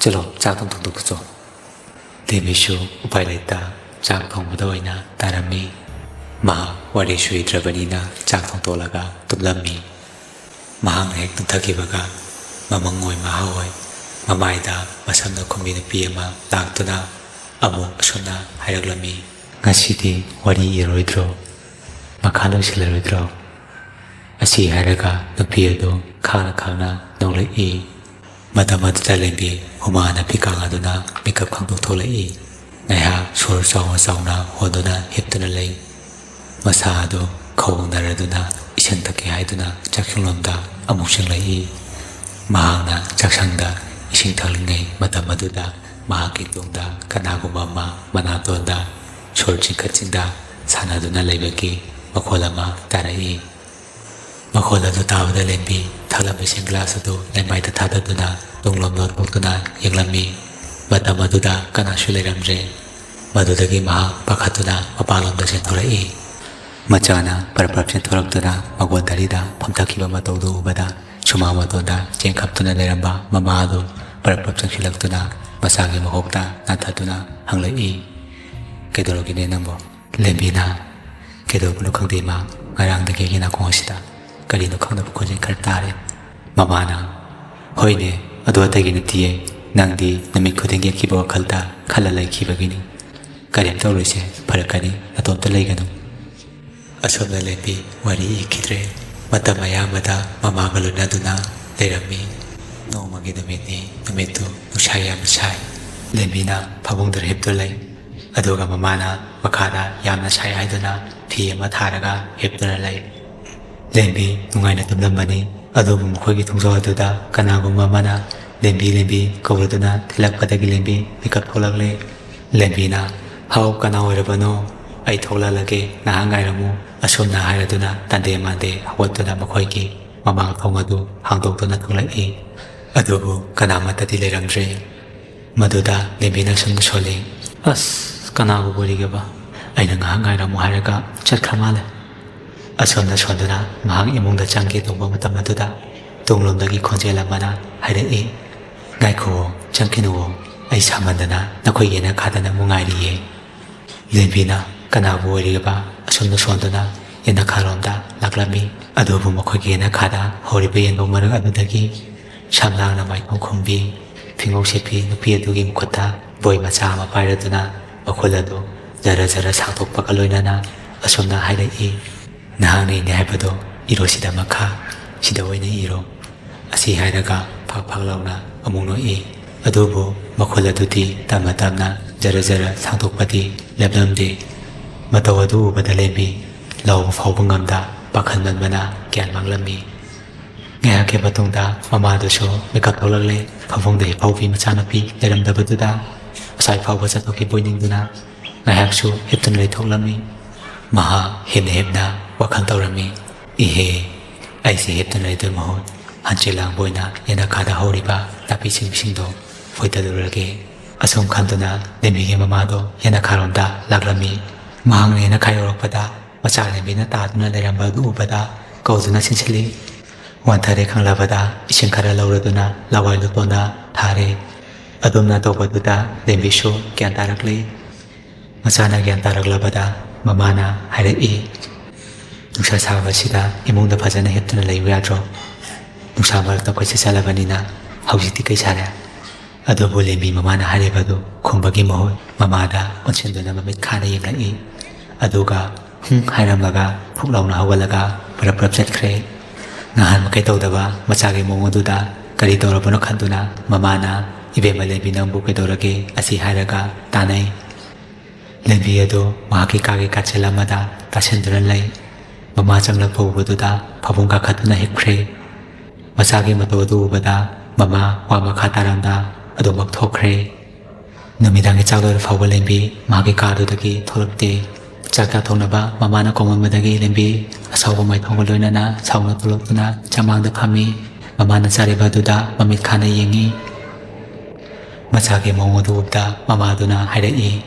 ꯆꯠꯂꯣ, ꯆꯥꯛ ꯑꯗꯨꯝ ꯊꯣꯡꯗꯣꯛꯆꯣ꯫" ꯂꯦꯝꯕꯤꯁꯨ ꯎꯄꯥꯏ ꯂꯩꯇ ꯆꯥꯛ ꯊꯣꯡꯕꯗ ꯑꯣꯏꯅ ꯇꯥꯔꯝꯃꯤ꯫ ꯃꯍꯥꯛ ꯋꯥꯔꯤ ꯁꯨꯏꯗ꯭ꯔꯕꯅꯤꯅ ꯆꯥꯛ ꯊꯣꯡꯗꯣꯛꯂꯒ ꯇꯨꯝꯂꯝꯃꯤ꯫ ꯃꯍꯥꯛꯅ ꯍꯦꯛ ꯇꯨꯝꯊꯈꯤꯕꯒ ꯃꯃꯪ ꯑꯣꯏ ꯃꯍꯥ ꯑꯣꯏ ꯃꯃꯥꯏꯗ ꯃꯁꯝꯅ ꯈꯨꯝꯕꯤ ꯅꯨꯄꯤ ꯑꯃ ꯂꯥꯛꯇꯨꯅ ꯑꯃꯨꯛ ꯑꯁꯨꯝꯅ ꯍꯥꯏꯔꯛꯂꯝꯃꯤ, "ꯉꯁꯤꯗꯤ ꯋꯥꯔꯤ ꯏꯔꯣꯏꯗ꯭ꯔꯣ? ꯃꯈꯥ ꯂꯣꯏꯁꯤꯜꯂꯔꯣꯏꯗ꯭ꯔꯣ?" ꯑꯁꯤ ꯍꯥꯏꯔꯒ ꯅꯨꯄꯤ ꯑꯗꯨ ꯈꯥꯡꯅ ꯈꯥꯡꯅ ꯅꯣꯛꯂꯛꯏ꯫ ꯃꯇꯝ ꯑꯗꯨꯗ ꯂꯦꯝꯕꯤ ꯍꯨꯃꯥꯡ ꯑꯅꯞꯄꯤ ꯀꯥꯡꯂꯗꯨꯅ ꯃꯤꯀꯞ ꯈꯪꯊꯣꯛ ꯊꯣꯛꯂꯛꯏ꯫ ꯉꯥꯏꯍꯥꯛ ꯁꯣꯔ ꯆꯥꯎꯅ ꯆꯥꯎꯅ ꯍꯣꯟꯗꯨꯅ ꯍꯤꯞꯇꯨꯅ ꯂꯩ꯫ ꯃꯁꯥ ꯑꯗꯨ ꯈꯧꯅꯔꯗꯨꯅ ꯏꯁꯤꯡ ꯊꯛꯀꯦ ꯍꯥꯏꯗꯨꯅ ꯆꯥꯛꯁꯪꯂꯣꯝꯗ ꯑꯃꯨꯛ ꯆꯪꯂꯛꯏ꯫ ꯃꯍꯥꯛꯅ ꯆꯥꯛꯁꯪꯗ ꯏꯁꯤꯡ ꯊꯛꯂꯤꯉꯩ ꯃꯇꯝ ꯑꯗꯨꯗ ꯃꯍꯥꯛꯀꯤ ꯇꯨꯡꯗ ꯀꯅꯥꯒꯨꯝꯕ ꯑꯃ ꯃꯅꯥꯇꯣꯟꯗ ꯁꯣꯔ ꯆꯤꯡꯈꯠ ꯆꯤꯡꯊ ꯁꯥꯟꯅꯗꯨꯅ ꯂꯩꯕꯒꯤ ꯃꯈꯣꯜ ꯑꯃ ꯇꯥꯔꯛꯏ꯫ ꯃꯈꯣꯜ ꯑꯗꯨ ꯇꯥꯕꯗ ꯂꯦꯝꯕꯤ ꯊꯛꯂꯝꯕ ꯏꯁꯤꯡ ꯒ꯭ꯂꯥꯁ ꯑꯗꯨ ꯂꯩꯃꯥꯏꯗ ꯊꯥꯗꯗꯨꯅ ꯇꯨꯡꯂꯣꯝꯗ ꯑꯣꯟꯊꯣꯛꯇꯨꯅ ꯌꯦꯡꯂꯝꯃꯤ꯫ ꯃꯇꯝ ꯑꯗꯨꯗ ꯀꯅꯥꯁꯨ ꯂꯩꯔꯝꯗ꯭ꯔꯦ꯫ ꯃꯗꯨꯗꯒꯤ ꯃꯍꯥꯛ ꯄꯥꯈꯠꯇꯨꯅ ꯃꯄꯥꯟꯂꯣꯝꯗ ꯆꯦꯟꯊꯣꯔꯛꯏ꯫ ꯃꯆꯥꯅ ꯄꯔꯞ ꯄꯔꯞ ꯆꯦꯟꯊꯣꯔꯛꯇꯨꯅ ꯃꯒꯣꯟ ꯘꯔꯤꯗ ꯐꯝꯊꯈꯤꯕ ꯃꯇꯧꯗꯨ ꯎꯕꯗ ꯁꯨꯃꯥꯡ ꯃꯇꯣꯟꯗ ꯆꯦꯟꯈꯞꯇꯨꯅ ꯂꯩꯔꯝꯕ ꯃꯃꯥ ꯑꯗꯨ ꯄꯔꯞ ꯄꯔꯞ ꯆꯪꯁꯤꯜꯂꯛꯇꯨꯅ ꯃꯆꯥꯒꯤ ꯃꯀꯣꯛꯇ ꯅꯥꯟꯊꯗꯨꯅ ꯍꯪꯂꯛꯏ, "ꯀꯩꯗꯧꯔꯒꯦꯅꯦ ꯅꯪꯕꯣ?" ꯂꯦꯝꯕꯤꯅ, "ꯀꯩꯗꯧꯕꯅꯣ ꯈꯪꯗꯦ ꯏꯃꯥ, ꯉꯔꯥꯡꯗꯒꯤ ꯑꯩꯒꯤ ꯅꯥꯀꯣꯡ ꯑꯁꯤꯗ ꯀꯔꯤꯅꯣ ꯈꯪꯗꯕ ꯈꯣꯟꯖꯦꯜ ꯈꯔ ꯇꯥꯔꯦ꯫" ꯃꯃꯥꯅ, "ꯍꯣꯏꯅꯦ, ꯑꯗꯨ ꯑꯇꯩꯒꯤ ꯅꯠꯇꯤꯌꯦ, ꯅꯪꯗꯤ ꯅꯨꯃꯤꯠ ꯈꯨꯗꯤꯡꯒꯤ ꯑꯀꯤꯕ ꯋꯥꯈꯜꯗ ꯈꯜꯂ ꯂꯩꯈꯤꯕꯒꯤꯅꯤ꯫ ꯀꯔꯤꯝ ꯇꯧꯔꯣꯏꯁꯦ, ꯐꯔꯛꯀꯅꯤ, ꯅꯇꯣꯝꯇ ꯂꯩꯒꯅꯨ꯫" ꯑꯁꯣꯝꯗ ꯂꯦꯝꯕꯤ ꯋꯥꯔꯤ ꯏꯈꯤꯗ꯭ꯔꯦ꯫ ꯃꯇꯝ ꯑꯌꯥꯝꯕꯗ ꯃꯃꯥꯒ ꯂꯣꯏꯅꯗꯨꯅ ꯂꯩꯔꯝꯃꯤ꯫ ꯅꯣꯡꯃꯒꯤ ꯅꯨꯃꯤꯠꯅꯤ, ꯅꯨꯃꯤꯠꯇꯨ ꯅꯨꯡꯁꯥ ꯌꯥꯝꯅ ꯁꯥꯏ꯫ ꯂꯦꯝꯕꯤꯅ ꯐꯃꯨꯡꯗ ꯍꯤꯞꯇꯨꯅ ꯂꯩ꯫ ꯑꯗꯨꯒ ꯃꯃꯥꯅ ꯃꯈꯥꯗ ꯌꯥꯝꯅ ꯁꯥꯏ ꯍꯥꯏꯗꯨꯅ ꯐꯤ ꯑꯃ ꯊꯥꯔꯒ ꯍꯤꯞꯇꯨꯅ ꯂꯩ꯫ ꯂꯦꯝꯕꯤ ꯅꯨꯡꯉꯥꯏꯅ ꯇꯨꯝꯂꯝꯕꯅꯤ, ꯑꯗꯨꯕꯨ ꯃꯈꯣꯏꯒꯤ ꯊꯣꯡꯖꯥꯎ ꯑꯗꯨꯗ ꯀꯅꯥꯒꯨꯝꯕ ꯑꯃꯅ "ꯂꯦꯝꯕꯤ, ꯂꯦꯝꯕꯤ" ꯀꯧꯔꯗꯨꯅ ꯊꯤꯜꯂꯛꯄꯗꯒꯤ ꯂꯦꯝꯕꯤ ꯃꯤꯀꯞ ꯊꯣꯛꯂꯛꯂꯦ꯫ ꯂꯦꯝꯕꯤꯅ, "ꯍꯥꯎ, ꯀꯅꯥ ꯑꯣꯏꯔꯕꯅꯣ? ꯑꯩ ꯊꯣꯛꯂꯛꯂꯒꯦ, ꯉꯥꯏꯍꯥꯛ ꯉꯥꯏꯔꯝꯃꯨ", ꯑꯁꯨꯝꯅ ꯍꯥꯏꯔꯗꯨꯅ ꯇꯟꯗꯦ ꯃꯥꯟꯗꯦ ꯍꯧꯒꯠꯇꯨꯅ ꯃꯈꯣꯏꯒꯤ ꯃꯃꯥꯡ ꯊꯣꯡ ꯑꯗꯨ ꯍꯥꯡꯗꯣꯛꯇꯨꯅ ꯊꯣꯛꯂꯛꯏ꯫ ꯑꯗꯨꯕꯨ ꯀꯅꯥꯃꯠꯇꯗꯤ ꯂꯩꯔꯝꯗ꯭ꯔꯦ꯫ ꯃꯗꯨꯗ ꯂꯦꯝꯕꯤꯅ ꯁꯨꯝ ꯁꯣꯜꯂꯤ, "ꯑꯁ, ꯀꯅꯥꯕꯨ ꯑꯣꯏꯔꯤꯒꯦꯕ? ꯑꯩꯅ ꯉꯥꯏꯍꯥꯛ ꯉꯥꯏꯔꯝꯃꯨ ꯍꯥꯏꯔꯒ ꯆꯠꯈ꯭ꯔ ꯃꯥꯜꯂꯦ"꯫ ꯑꯁꯣꯝꯗ ꯁꯣꯟꯗꯨꯅ ꯉꯥꯏꯍꯥꯛ ꯏꯃꯨꯡꯗ ꯆꯪꯒꯦ ꯇꯧꯕ ꯃꯇꯝ ꯑꯗꯨꯗ ꯇꯨꯡꯂꯣꯝꯗꯒꯤ ꯈꯣꯟꯖꯦꯜ ꯑꯃꯅ ꯍꯥꯏꯔꯛꯏ, "ꯉꯥꯏꯈꯨꯑꯣ, ꯆꯪꯈꯤꯅꯨꯑꯣ, ꯑꯩ ꯁꯥꯃꯟꯗꯅ ꯅꯈꯣꯏ ꯌꯦꯅꯈꯥꯗ ꯅꯪꯕꯨ ꯉꯥꯏꯔꯤꯌꯦ"꯫ ꯂꯦꯝꯕꯤꯅ ꯀꯅꯥꯕꯨ ꯑꯣꯏꯔꯤꯕ ꯑꯁꯣꯝꯗ ꯁꯣꯟꯗꯨꯅ ꯌꯦꯅꯈꯥꯔꯣꯝꯗ ꯂꯥꯛꯂꯝꯃꯤ꯫ ꯑꯗꯨꯕꯨ ꯃꯈꯣꯏꯒꯤ ꯌꯦꯅꯈꯥꯗ ꯍꯧꯔꯤꯕ ꯌꯦꯟꯕꯧ ꯃꯔꯛ ꯑꯗꯨꯗꯒꯤ ꯁꯝꯂꯥꯡꯅ ꯃꯥꯏꯈꯣꯡ ꯈꯨꯝꯕꯤ, ꯐꯤꯉꯧ ꯁꯦꯠꯄꯤ ꯅꯨꯄꯤ ꯑꯗꯨꯒꯤ ꯃꯈꯨꯠꯇ ꯕꯣꯏ ꯃꯆꯥ ꯑꯃ ꯄꯥꯏꯔꯗꯨꯅ ꯃꯈꯨꯜ ꯑꯗꯨ ꯖꯔ ꯖꯔ ꯁꯥꯡꯗꯣꯛꯄꯒ ꯂꯣꯏꯅꯅ ꯑꯁꯨꯝꯅ ꯍꯥꯏꯔꯛꯏ, "ꯅꯍꯥꯛꯅ ꯏꯅꯦ ꯍꯥꯏꯕꯗꯣ ꯏꯔꯣ ꯁꯤꯗ ꯃꯈꯥ, ꯁꯤꯗ ꯑꯣꯏꯅ ꯏꯔꯣ"꯫ ꯑꯁꯤ ꯍꯥꯏꯔꯒ ꯐꯥꯛ ꯐꯥꯛ ꯂꯥꯎꯅ ꯑꯃꯨꯛ ꯅꯣꯛꯏ꯫ ꯑꯗꯨꯕꯨ ꯃꯈꯨꯜ ꯑꯗꯨꯗꯤ ꯇꯞꯅ ꯇꯞꯅ ꯖꯔ ꯖꯔ ꯁꯥꯡꯗꯣꯛꯄꯗꯤ ꯂꯦꯞꯂꯝꯗꯦ꯫ ꯃꯇꯧ ꯑꯗꯨ ꯎꯕꯗ ꯂꯦꯝꯕꯤ ꯂꯥꯎꯕ ꯐꯥꯎꯕ ꯉꯝꯗ ꯄꯥꯈꯠꯃꯟꯕꯅ ꯒ꯭ꯌꯥꯟ ꯃꯥꯡꯂꯝꯃꯤ꯫ ꯉꯥꯏꯍꯥꯛꯀꯤ ꯃꯇꯨꯡꯗ ꯃꯃꯥꯗꯨꯁꯨ ꯃꯤꯀꯞ ꯊꯣꯛꯂꯛꯂꯦ꯫ ꯐꯃꯨꯡꯗ ꯍꯤꯞꯍꯧꯕꯤ ꯃꯆꯥꯅꯨꯄꯤ ꯂꯩꯔꯝꯗꯕꯗꯨꯗ ꯉꯁꯥꯏ ꯐꯥꯎꯕ ꯆꯠꯊꯣꯛꯈꯤꯕ ꯑꯣꯏ ꯅꯤꯡꯗꯨꯅ ꯉꯥꯏꯍꯥꯛꯁꯨ ꯍꯤꯞꯇꯨꯅ ꯂꯩꯊꯣꯛꯂꯝꯃꯤ꯫ ꯃꯍꯥꯛ ꯍꯤꯞꯅ ꯍꯤꯞꯅ ꯋꯥꯈꯜ ꯇꯧꯔꯝꯃꯤ, "ꯏꯍꯦ, ꯑꯩꯁꯦ ꯍꯤꯞꯇꯨꯅ ꯂꯩꯗꯣꯏ ꯃꯍꯨꯠ ꯍꯟꯆꯤꯠ ꯂꯥꯡꯕ ꯑꯣꯏꯅ ꯌꯦꯅꯈꯥꯗ ꯍꯧꯔꯤꯕ ꯅꯥꯄꯤ ꯁꯤꯡꯕꯤꯁꯤꯡꯗꯣ ꯐꯣꯏꯗꯠꯂꯨꯔꯒꯦ"꯫ ꯑꯁꯨꯝ ꯈꯟꯗꯨꯅ ꯂꯦꯝꯕꯤꯒꯤ ꯃꯃꯥꯗꯣ ꯌꯦꯅꯈꯥꯔꯣꯝꯗ ꯂꯥꯛꯂꯝꯃꯤ꯫ ꯃꯍꯥꯛꯅ ꯌꯦꯅꯈꯥ ꯌꯧꯔꯛꯄꯗ ꯃꯆꯥ ꯂꯦꯝꯕꯤꯅ ꯇꯥꯗꯨꯅ ꯂꯩꯔꯝꯕ ꯑꯗꯨ ꯎꯕꯗ ꯀꯧꯗꯨꯅ ꯆꯦꯟꯁꯤꯜꯂꯤ꯫ ꯋꯥꯟꯊꯔꯦ ꯈꯪꯂꯕꯗ ꯏꯁꯤꯡ ꯈꯔ ꯂꯧꯔꯗꯨꯅ ꯂꯋꯥꯏ ꯂꯨꯇꯣꯟꯗ ꯊꯥꯔꯦ꯫ ꯑꯗꯨꯝꯅ ꯇꯧꯕꯗꯨꯗ ꯂꯦꯝꯕꯤꯁꯨ ꯒ꯭ꯌꯥꯟ ꯇꯥꯔꯛꯂꯦ꯫ ꯃꯆꯥꯅ ꯒ꯭ꯌꯥꯟ ꯇꯥꯔꯛꯂꯕꯗ ꯃꯃꯥꯅ ꯍꯥꯏꯔꯛꯏ, "ꯅꯨꯡꯁꯥ ꯁꯥꯕꯁꯤꯗ ꯏꯃꯨꯡꯗ ꯐꯖꯅ ꯍꯤꯞꯇꯨꯅ ꯂꯩꯌꯨ ꯌꯥꯗ꯭ꯔꯣ? ꯅꯨꯡꯁꯥ ꯃꯔꯛꯇ ꯀꯣꯏꯆꯠ ꯆꯠꯂꯕꯅꯤꯅ ꯍꯧꯖꯤꯛꯇꯤ ꯀꯩ ꯁꯥꯔꯦ?" ꯑꯗꯨꯕꯨ ꯂꯦꯝꯕꯤ ꯃꯃꯥꯅ ꯍꯥꯏꯔꯤꯕꯗꯨ ꯈꯨꯝꯕꯒꯤ ꯃꯍꯨꯠ ꯃꯃꯥꯗ ꯑꯣꯟꯁꯤꯟꯗꯨꯅ ꯃꯃꯤꯠ ꯈꯥꯅ ꯌꯦꯡꯂꯛꯏ꯫ ꯑꯗꯨꯒ "ꯍꯨꯝ" ꯍꯥꯏꯔꯝꯂꯒ ꯐꯨꯛ ꯂꯥꯎꯅ ꯍꯧꯒꯠꯂꯒ ꯄꯨꯔꯞ ꯄꯨꯔꯞ ꯆꯠꯈ꯭ꯔꯦ꯫ ꯅꯍꯥꯟ ꯃꯈꯩ ꯇꯧꯗꯕ ꯃꯆꯥꯒꯤ ꯃꯑꯣꯡ ꯑꯗꯨꯗ ꯀꯔꯤ ꯇꯧꯔꯕꯅꯣ ꯈꯟꯗꯨꯅ ꯃꯃꯥꯅ, "ꯏꯕꯦꯝꯃ ꯂꯦꯝꯕꯤ, ꯅꯪꯕꯨ ꯀꯩꯗꯧꯔꯒꯦ?" ꯑꯁꯤ ꯍꯥꯏꯔꯒ ꯇꯥꯅꯩ꯫ ꯂꯦꯝꯕꯤ ꯑꯗꯨ ꯃꯍꯥꯛꯀꯤ ꯀꯥꯒꯤ ꯀꯥꯆꯤꯜ ꯑꯃꯗ ꯇꯥꯁꯤꯟꯗꯨꯅ ꯂꯩ꯫ ꯃꯃꯥ ꯆꯪꯂꯛꯄ ꯎꯕꯗꯨꯗ ꯐꯃꯨꯡ ꯀꯥꯈꯠꯇꯨꯅ ꯍꯤꯞꯈ꯭ꯔꯦ꯫ ꯃꯆꯥꯒꯤ ꯃꯇꯧ ꯑꯗꯨ ꯎꯕꯗ ꯃꯃꯥ ꯋꯥ ꯃꯈꯥ ꯇꯥꯔꯝꯗ ꯑꯗꯨꯃꯛ ꯊꯣꯛꯈ꯭ꯔꯦ꯫ ꯅꯨꯃꯤꯗꯥꯡꯒꯤ ꯆꯥꯛ ꯂꯣꯏꯔ ꯐꯥꯎꯕ ꯂꯦꯝꯕꯤ ꯃꯍꯥꯛꯀꯤ ꯀꯥꯗꯨꯗꯒꯤ ꯊꯣꯛꯂꯛꯇꯦ꯫ ꯆꯥꯛ ꯆꯥꯊꯣꯛꯅꯕ ꯃꯃꯥꯅ ꯀꯧꯃꯟꯕꯗꯒꯤ ꯂꯦꯝꯕꯤ ꯑꯁꯥꯎꯕ ꯃꯥꯏꯊꯣꯡꯒ ꯂꯣꯏꯅꯅ ꯁꯥꯎꯅ ꯊꯣꯛꯂꯛꯇꯨꯅ ꯆꯃꯥꯡꯗ ꯐꯝꯃꯤ꯫ ꯃꯃꯥꯅ ꯆꯥꯔꯤꯕ ꯑꯗꯨꯗ ꯃꯃꯤꯠ ꯈꯥꯅ ꯌꯦꯡꯉꯤ꯫ ꯃꯆꯥꯒꯤ ꯃꯑꯣꯡ ꯑꯗꯨ ꯎꯕꯗ ꯃꯃꯥꯗꯨꯅ ꯍꯥꯏꯔꯛꯏ,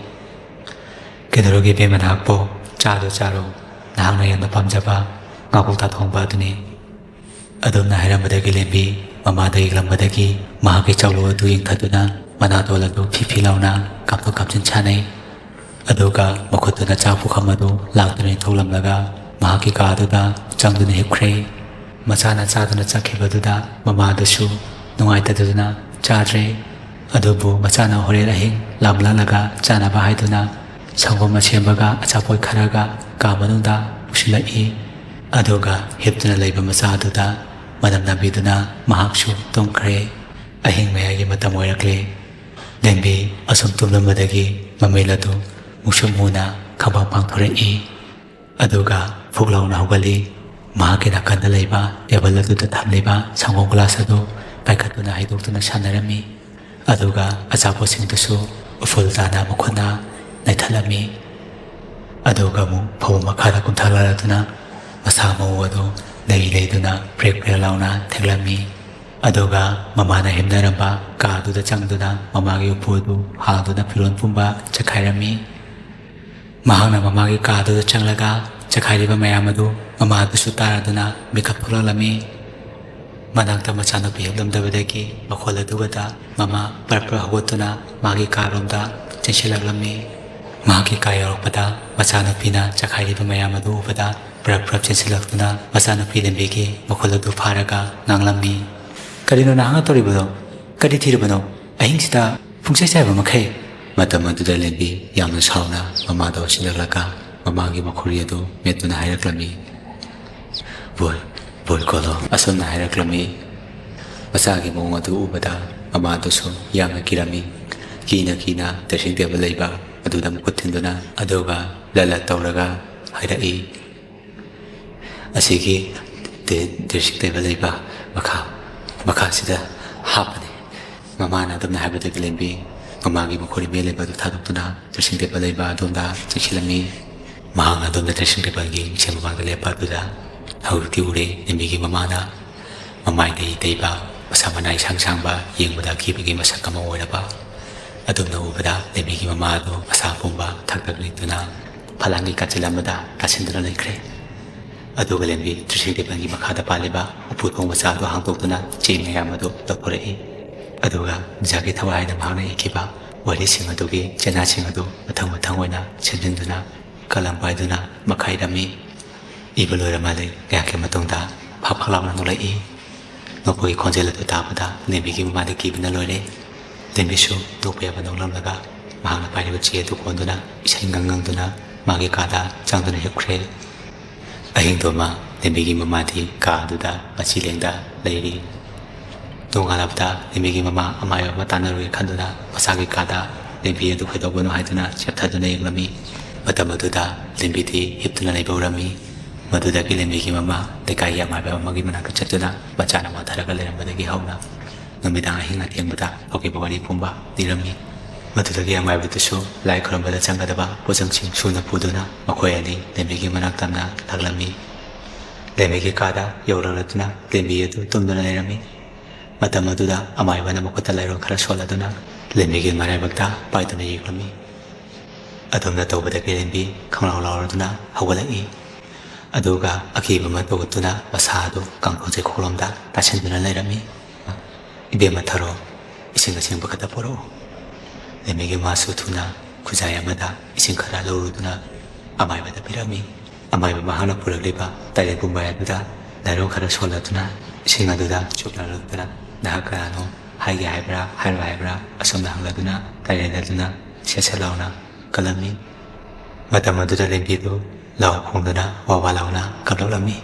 "ꯀꯩꯗꯧꯔꯒꯦ ꯏꯕꯦꯝꯃ ꯅꯍꯥꯛꯄꯣ? ꯆꯥꯗꯣ ꯆꯥꯔꯣ, ꯅꯍꯥꯛꯅ ꯌꯥꯝꯅ ꯄꯥꯝꯖꯕ ꯉꯥꯀꯧꯇꯥ ꯊꯣꯡꯕ ꯑꯗꯨꯅꯤ"꯫ ꯑꯗꯨꯝꯅ ꯍꯥꯏꯔꯝꯕꯗꯒꯤ ꯂꯦꯝꯕꯤ ꯃꯃꯥꯗ ꯌꯦꯡꯂꯝꯕꯗꯒꯤ ꯃꯍꯥꯛꯀꯤ ꯆꯥꯛꯂꯨ ꯑꯗꯨ ꯌꯦꯡꯊꯗꯨꯅ ꯃꯅꯥꯇꯣꯜ ꯑꯗꯨ ꯐꯤ ꯐꯤ ꯂꯥꯎꯅ ꯀꯥꯝꯊꯣꯛ ꯀꯥꯝꯁꯤꯟ ꯁꯥꯟꯅꯩ꯫ ꯑꯗꯨꯒ ꯃꯈꯨꯠꯇꯨꯅ ꯆꯥꯛ ꯄꯨꯈꯝ ꯑꯗꯨ ꯂꯥꯛꯇꯨꯅ ꯊꯣꯛꯂꯝꯂꯒ ꯃꯍꯥꯛꯀꯤ ꯀꯥ ꯑꯗꯨꯗ ꯆꯪꯗꯨꯅ ꯍꯤꯞꯈ꯭ꯔꯦ꯫ ꯃꯆꯥꯅ ꯆꯥꯗꯨꯅ ꯆꯠꯈꯤꯕꯗꯨꯗ ꯃꯃꯥꯗꯨꯁꯨ ꯅꯨꯡꯉꯥꯏꯇꯗꯨꯅ ꯆꯥꯗ꯭ꯔꯦ꯫ ꯑꯗꯨꯕꯨ ꯃꯆꯥꯅ ꯍꯣꯔꯦꯟ ꯑꯍꯤꯡ ꯂꯥꯝꯂꯛꯂꯒ ꯆꯥꯅꯕ ꯍꯥꯏꯗꯨꯅ ꯁꯪꯒꯣꯝ ꯑꯁꯦꯝꯕꯒ ꯑꯆꯥꯄꯣꯠ ꯈꯔꯒ ꯀꯥ ꯃꯅꯨꯡꯗ ꯄꯨꯁꯤꯜꯂꯛꯏ꯫ ꯑꯗꯨꯒ ꯍꯤꯞꯇꯨꯅ ꯂꯩꯕ ꯃꯆꯥ ꯑꯗꯨꯗ ꯃꯅꯝ ꯅꯝꯕꯤꯗꯨꯅ ꯃꯍꯥꯛꯁꯨ ꯇꯨꯝꯈ꯭ꯔꯦ꯫ ꯑꯍꯤꯡ ꯃꯌꯥꯏꯒꯤ ꯃꯇꯝ ꯑꯣꯏꯔꯛꯂꯦ꯫ ꯂꯦꯝꯕꯤ ꯑꯁꯨꯝ ꯇꯨꯝꯂꯝꯕꯗꯒꯤ ꯃꯃꯤꯠ ꯑꯗꯨ ꯃꯨꯁꯨꯛ ꯃꯨꯅ ꯈꯪꯄꯥꯡ ꯄꯥꯡꯊꯣꯔꯛꯏ꯫ ꯑꯗꯨꯒ ꯐꯨꯛ ꯂꯥꯎꯅ ꯍꯧꯒꯠꯂꯤ꯫ ꯃꯍꯥꯛꯀꯤ ꯅꯥꯀꯟꯗ ꯂꯩꯕ ꯇꯦꯕꯜ ꯑꯗꯨꯗ ꯊꯝꯂꯤꯕ ꯁꯪꯒꯣꯝ ꯒ꯭ꯂꯥꯁ ꯑꯗꯨ ꯄꯥꯏꯈꯠꯇꯨꯅ ꯍꯩꯗꯣꯛꯇꯨꯅ ꯁꯥꯟꯅꯔꯝꯃꯤ꯫ ꯑꯗꯨꯒ ꯑꯆꯥꯄꯣꯠꯁꯤꯡꯗꯨꯁꯨ ꯎꯐꯨꯜ ꯇꯥꯅ ꯃꯈꯨꯠꯅ ꯅꯩꯊꯠꯂꯝꯃꯤ꯫ ꯑꯗꯨꯒ ꯑꯃꯨꯛ ꯐꯃꯨꯡ ꯃꯈꯥꯗ ꯀꯨꯝꯊꯔꯛꯇꯨꯅ ꯃꯁꯥ ꯃꯎ ꯑꯗꯨ ꯂꯩ ꯂꯩꯗꯨꯅ ꯄ꯭ꯔꯦꯛ ꯄ꯭ꯔꯦꯛ ꯂꯥꯎꯅ ꯊꯦꯛꯂꯝꯃꯤ꯫ ꯑꯗꯨꯒ ꯃꯃꯥꯅ ꯍꯤꯞꯅꯔꯝꯕ ꯀꯥꯗꯨꯗ ꯆꯪꯗꯨꯅ ꯃꯃꯥꯒꯤ ꯎꯄꯨ ꯑꯗꯨ ꯍꯥꯡꯗꯨꯅ ꯐꯤꯔꯣꯜ ꯄꯨꯝꯕ ꯆꯈꯥꯏꯔꯝꯃꯤ꯫ ꯃꯍꯥꯛꯅ ꯃꯃꯥꯒꯤ ꯀꯥꯗꯨꯗ ꯆꯪꯂꯒ ꯆꯈꯥꯏꯔꯤꯕ ꯃꯌꯥꯝ ꯑꯗꯨ ꯃꯃꯥꯗꯨꯁꯨ ꯇꯥꯔꯗꯨꯅ ꯃꯤꯀꯞ ꯊꯣꯛꯂꯛꯂꯝꯃꯤ꯫ ꯃꯅꯥꯛꯇ ꯃꯆꯥꯅꯨꯄꯤ ꯍꯤꯞꯂꯝꯗꯕꯗꯒꯤ ꯃꯈꯣꯜ ꯑꯗꯨꯒꯗ ꯃꯃꯥ ꯄꯔꯞ ꯄꯔꯞ ꯍꯧꯒꯠꯇꯨꯅ ꯃꯥꯒꯤ ꯀꯥꯔꯣꯝꯗ ꯆꯦꯟꯁꯤꯜꯂꯛꯂꯝꯃꯤ꯫ ꯃꯍꯥꯛꯀꯤ ꯀꯥ ꯌꯧꯔꯛꯄꯗ ꯃꯆꯥꯅꯨꯄꯤꯅ ꯆꯈꯥꯏꯔꯤꯕ ꯃꯌꯥꯝ ꯑꯗꯨ ꯎꯕꯗ ꯄ꯭ꯔꯞ ꯄ꯭ꯔꯞ ꯆꯦꯟꯁꯤꯜꯂꯛꯇꯨꯅ ꯃꯆꯥꯅꯨꯄꯤ ꯂꯦꯝꯕꯤꯒꯤ ꯃꯈꯨꯜ ꯑꯗꯨ ꯐꯥꯔꯒ ꯉꯥꯡꯂꯝꯃꯤ, "ꯀꯔꯤꯅꯣ ꯅꯍꯥꯛꯅ ꯇꯧꯔꯤꯕꯗꯣ? ꯀꯔꯤ ꯊꯤꯔꯕꯅꯣ? ꯑꯍꯤꯡꯁꯤꯗ ꯄꯨꯡꯆꯥꯏ ꯆꯥꯏꯕ ꯃꯈꯩ?" ꯃꯇꯝ ꯑꯗꯨꯗ ꯂꯦꯝꯕꯤ ꯌꯥꯝꯅ ꯁꯥꯎꯅ ꯃꯃꯥꯗ ꯑꯣꯟꯁꯤꯜꯂꯛꯂꯒ ꯃꯃꯥꯒꯤ ꯃꯈꯨꯔꯤ ꯑꯗꯨ ꯃꯦꯠꯇꯨꯅ ꯍꯥꯏꯔꯛꯂꯝꯃꯤ, "ꯕꯣꯜ, ꯕꯣꯜ ꯀꯣꯂꯣ"꯫ ꯑꯁꯨꯝꯅ ꯍꯥꯏꯔꯛꯂꯝꯃꯤ꯫ ꯃꯆꯥꯒꯤ ꯃꯑꯣꯡ ꯑꯗꯨ ꯎꯕꯗ ꯃꯃꯥꯗꯨꯁꯨ ꯌꯥꯝꯅ ꯀꯤꯔꯝꯃꯤ꯫ ꯀꯤꯅ ꯀꯤꯅ dressing table ꯂꯩꯕ ꯑꯗꯨꯗ ꯃꯈꯨꯠ ꯊꯤꯟꯗꯨꯅ ꯑꯗꯨꯒ ꯂꯠ ꯂꯠ ꯇꯧꯔꯒ ꯍꯥꯏꯔꯛꯏ, "ꯑꯁꯤꯒꯤ ꯗꯦ-, dressing table ꯂꯩꯕ ꯃꯈꯥ, ꯃꯈꯥꯁꯤꯗ ꯍꯥꯞꯄꯅꯤ꯫ ꯃꯃꯥꯅ ꯑꯗꯨꯝꯅ ꯍꯥꯏꯕꯗꯒꯤ ꯂꯦꯝꯕꯤ ꯃꯃꯥꯒꯤ ꯃꯈꯣꯔꯤ ꯃꯌꯦꯛ ꯂꯩꯕ ꯑꯗꯨ ꯊꯥꯗꯣꯛꯇꯨꯅ dressing table ꯂꯩꯕ ꯑꯗꯣꯝꯗ ꯆꯪꯁꯤꯜꯂꯝꯃꯤ꯫ ꯃꯍꯥꯛꯅ ꯑꯗꯣꯝꯗ dressing tableꯒꯤ ꯃꯤꯡꯁꯦꯜ ꯃꯃꯥꯡꯗ ꯂꯦꯞꯄ ꯑꯗꯨꯗ ꯍꯧꯖꯤꯛꯇꯤ ꯎꯔꯦ꯫ ꯂꯦꯝꯕꯤꯒꯤ ꯃꯃꯥꯅ ꯃꯃꯥꯏꯗ ꯏꯇꯩꯕ, ꯃꯁꯝ ꯃꯅꯥ ꯏꯁꯥꯡ ꯁꯥꯡꯕ, ꯌꯦꯡꯕꯗ ꯑꯀꯤꯕꯒꯤ ꯃꯁꯛ ꯑꯃ ꯑꯣꯏꯔꯕ꯫ ꯑꯗꯣꯝꯅ ꯎꯕꯗ ꯂꯦꯝꯕꯤꯒꯤ ꯃꯃꯥ ꯑꯗꯨ ꯃꯁꯥ ꯄꯨꯝꯕ ꯊꯛ ꯊꯛ ꯅꯤꯛꯇꯨꯅ ꯐꯂꯥꯡꯒꯤ ꯀꯥꯆꯤꯜ ꯑꯃꯗ ꯇꯥꯁꯤꯟꯗꯨꯅ ꯂꯩꯈ꯭ꯔꯦ꯫ ꯑꯗꯨꯒ ꯂꯦꯝꯕꯤ dressing tableꯒꯤ ꯃꯈꯥꯗ ꯄꯥꯜꯂꯤꯕ ꯎꯄꯨ ꯊꯣꯡ ꯃꯆꯥ ꯑꯗꯨ ꯍꯥꯡꯗꯣꯛꯇꯨꯅ ꯆꯦ ꯃꯌꯥꯝ ꯑꯗꯨ ꯂꯧꯊꯣꯔꯛꯏ꯫ ꯑꯗꯨꯒ ꯅꯤꯡꯖꯥꯒꯤ ꯊꯋꯥꯏ ꯍꯥꯏꯅ ꯃꯍꯥꯛꯅ ꯏꯈꯤꯕ ꯋꯥꯔꯤꯁꯤꯡ ꯑꯗꯨꯒꯤ ꯆꯦꯅꯥꯁꯤꯡ ꯑꯗꯨ ꯃꯊꯪ ꯃꯊꯪ ꯑꯣꯏꯅ ꯁꯦꯝꯖꯤꯟꯗꯨꯅ ꯀꯂꯝ ꯄꯥꯏꯗꯨꯅ ꯃꯈꯥꯏꯔꯝꯃꯤ꯫ ꯏꯕ ꯂꯣꯏꯔ ꯃꯥꯜꯂꯦ꯫ ꯉꯥꯏꯍꯥꯛꯀꯤ ꯃꯇꯨꯡꯗ ꯐꯛ ꯐꯛ ꯂꯥꯎꯅ ꯅꯣꯛꯂꯛꯏ꯫ ꯅꯣꯛꯄꯒꯤ ꯈꯣꯟꯖꯦꯜ ꯑꯗꯨ ꯇꯥꯕꯗ ꯂꯦꯝꯕꯤꯒꯤ ꯃꯃꯥꯗ ꯀꯤꯕꯅ ꯂꯣꯏꯔꯦ꯫ ꯂꯦꯝꯕꯤꯁꯨ ꯅꯣꯛꯄ ꯌꯥꯕ ꯅꯣꯛꯂꯝꯂꯒ ꯃꯍꯥꯛꯅ ꯄꯥꯏꯔꯤꯕ ꯆꯦ ꯑꯗꯨ ꯀꯣꯟꯗꯨꯅ ꯏꯁꯩ ꯉꯪ ꯉꯪꯗꯨꯅ ꯃꯥꯒꯤ ꯀꯥꯗ ꯆꯪꯗꯨꯅ ꯍꯤꯞꯈ꯭ꯔꯦ꯫ ꯑꯍꯤꯡꯗꯨꯃ ꯂꯦꯝꯕꯤꯒꯤ ꯃꯃꯥꯗꯤ ꯀꯥ ꯑꯗꯨꯗ ꯃꯆꯤ ꯂꯦꯡꯗ ꯂꯩꯔꯤ꯫ ꯅꯣꯡꯉꯥꯜꯂꯕꯗ ꯂꯦꯝꯕꯤꯒꯤ ꯃꯃꯥ ꯑꯃꯥꯏꯕ ꯑꯃ ꯇꯥꯟꯅꯔꯨꯒꯦ ꯈꯟꯗꯨꯅ ꯃꯁꯥꯒꯤ ꯀꯥꯗ ꯂꯦꯝꯕꯤ ꯑꯗꯨ ꯀꯩꯗꯧꯕꯅꯣ ꯍꯥꯏꯗꯨꯅ ꯆꯦꯞꯊꯗꯨꯅ ꯌꯦꯡꯂꯝꯃꯤ꯫ ꯃꯇꯝ ꯑꯗꯨꯗ ꯂꯦꯝꯕꯤꯗꯤ ꯍꯤꯞꯇꯨꯅ ꯂꯩꯕ ꯎꯔꯝꯃꯤ꯫ ꯃꯗꯨꯗꯒꯤ ꯂꯦꯝꯕꯤꯒꯤ ꯃꯃꯥ ꯂꯩꯀꯥꯏꯒꯤ ꯑꯃꯥꯏꯕ ꯑꯃꯒꯤ ꯃꯅꯥꯛꯇ ꯆꯠꯇꯨꯅ ꯃꯆꯥꯅ ꯋꯥꯟꯊꯔꯒ ꯂꯩꯔꯝꯕꯗꯒꯤ ꯍꯧꯅ ꯅꯨꯃꯤꯗꯥꯡ ꯑꯍꯤꯡ ꯑꯊꯦꯡꯕꯗ ꯍꯧꯈꯤꯕ ꯋꯥꯔꯤ ꯄꯨꯝꯕ ꯂꯤꯔꯝꯃꯤ꯫ ꯃꯗꯨꯗꯒꯤ ꯑꯃꯥꯏꯕꯗꯨꯁꯨ ꯂꯥꯏ ꯈꯨꯔꯨꯝꯕꯗ ꯆꯪꯒꯗꯕ ꯄꯣꯠꯆꯪꯁꯤꯡ ꯁꯨꯅ ꯄꯨꯗꯨꯅ ꯃꯈꯣꯏ ꯑꯅꯤ ꯂꯦꯝꯕꯤꯒꯤ ꯃꯅꯥꯛ ꯇꯝꯅ ꯂꯥꯛꯂꯝꯃꯤ꯫ ꯂꯦꯝꯕꯤꯒꯤ ꯀꯥꯗ ꯌꯧꯔꯛꯂꯗꯨꯅ ꯂꯦꯝꯕꯤ ꯑꯗꯨ ꯇꯨꯝꯗꯨꯅ ꯂꯩꯔꯝꯃꯤ꯫ ꯃꯇꯝ ꯑꯗꯨꯗ ꯑꯃꯥꯏꯕꯅ ꯃꯈꯨꯠꯇ ꯂꯥꯏꯔꯣꯟ ꯈꯔ ꯁꯣꯜꯂꯗꯨꯅ ꯂꯦꯝꯕꯤꯒꯤ ꯃꯔꯥꯏꯕꯛꯇ ꯄꯥꯏꯗꯨꯅ ꯌꯦꯛꯂꯝꯃꯤ꯫ ꯑꯗꯨꯝꯅ ꯇꯧꯕꯗꯒꯤ ꯂꯦꯝꯕꯤ ꯈꯪꯂꯥꯎ ꯂꯥꯎꯔꯗꯨꯅ ꯍꯧꯒꯠꯂꯛꯏ꯫ ꯑꯗꯨꯒ ꯑꯀꯤꯕ ꯑꯃ ꯇꯧꯒꯠꯇꯨꯅ ꯃꯁꯥ ꯑꯗꯨ ꯀꯥꯡꯈꯨ ꯆꯩꯈꯣꯛꯂꯣꯝꯗ ꯇꯥꯁꯤꯟꯗꯨꯅ ꯂꯩꯔꯝꯃꯤ꯫ "ꯏꯕꯦꯝꯃ ꯊꯔꯣ, ꯏꯁꯤꯡ ꯑꯁꯦꯡꯕ ꯈꯛꯇ ꯄꯨꯔꯛꯎ꯫" ꯂꯦꯝꯕꯤꯒꯤ ꯃꯥꯁꯨ ꯊꯨꯅ ꯈꯨꯖꯥꯏ ꯑꯃꯗ ꯏꯁꯤꯡ ꯈꯔ ꯂꯧꯔꯨꯗꯨꯅ ꯑꯃꯥꯏꯕꯗ ꯄꯤꯔꯝꯃꯤ꯫ ꯑꯃꯥꯏꯕ ꯃꯍꯥꯛꯅ ꯄꯨꯔꯛꯂꯤꯕ ꯇꯥꯏꯔꯦꯟ ꯄꯨꯝꯕ ꯑꯗꯨꯗ ꯂꯥꯏꯔꯣꯟ ꯈꯔ ꯁꯣꯜꯂꯗꯨꯅ ꯏꯁꯤꯡ ꯑꯗꯨꯗ ꯆꯨꯞꯅ ꯂꯨꯞꯇꯨꯅ, "ꯅꯍꯥꯛ ꯀꯅꯥꯅꯣ? ꯍꯥꯏꯒꯦ ꯍꯥꯏꯕ꯭ꯔꯥ, ꯍꯥꯏꯔꯣꯏ ꯍꯥꯏꯕ꯭ꯔꯥ?" ꯑꯁꯨꯝꯅ ꯍꯪꯂꯗꯨꯅ ꯇꯥꯏꯔꯦꯟ ꯑꯗꯨꯅ ꯁꯦꯠ ꯁꯦꯠ ꯂꯥꯎꯅ ꯀꯜꯂꯝꯃꯤ꯫ ꯃꯇꯝ ꯑꯗꯨꯗ ꯂꯦꯝꯕꯤꯗꯨ ꯂꯥꯎ ꯈꯣꯡꯗꯨꯅ ꯋꯥ ꯋꯥ ꯂꯥꯎꯅ ꯀꯞꯂꯛꯂꯝꯃꯤ꯫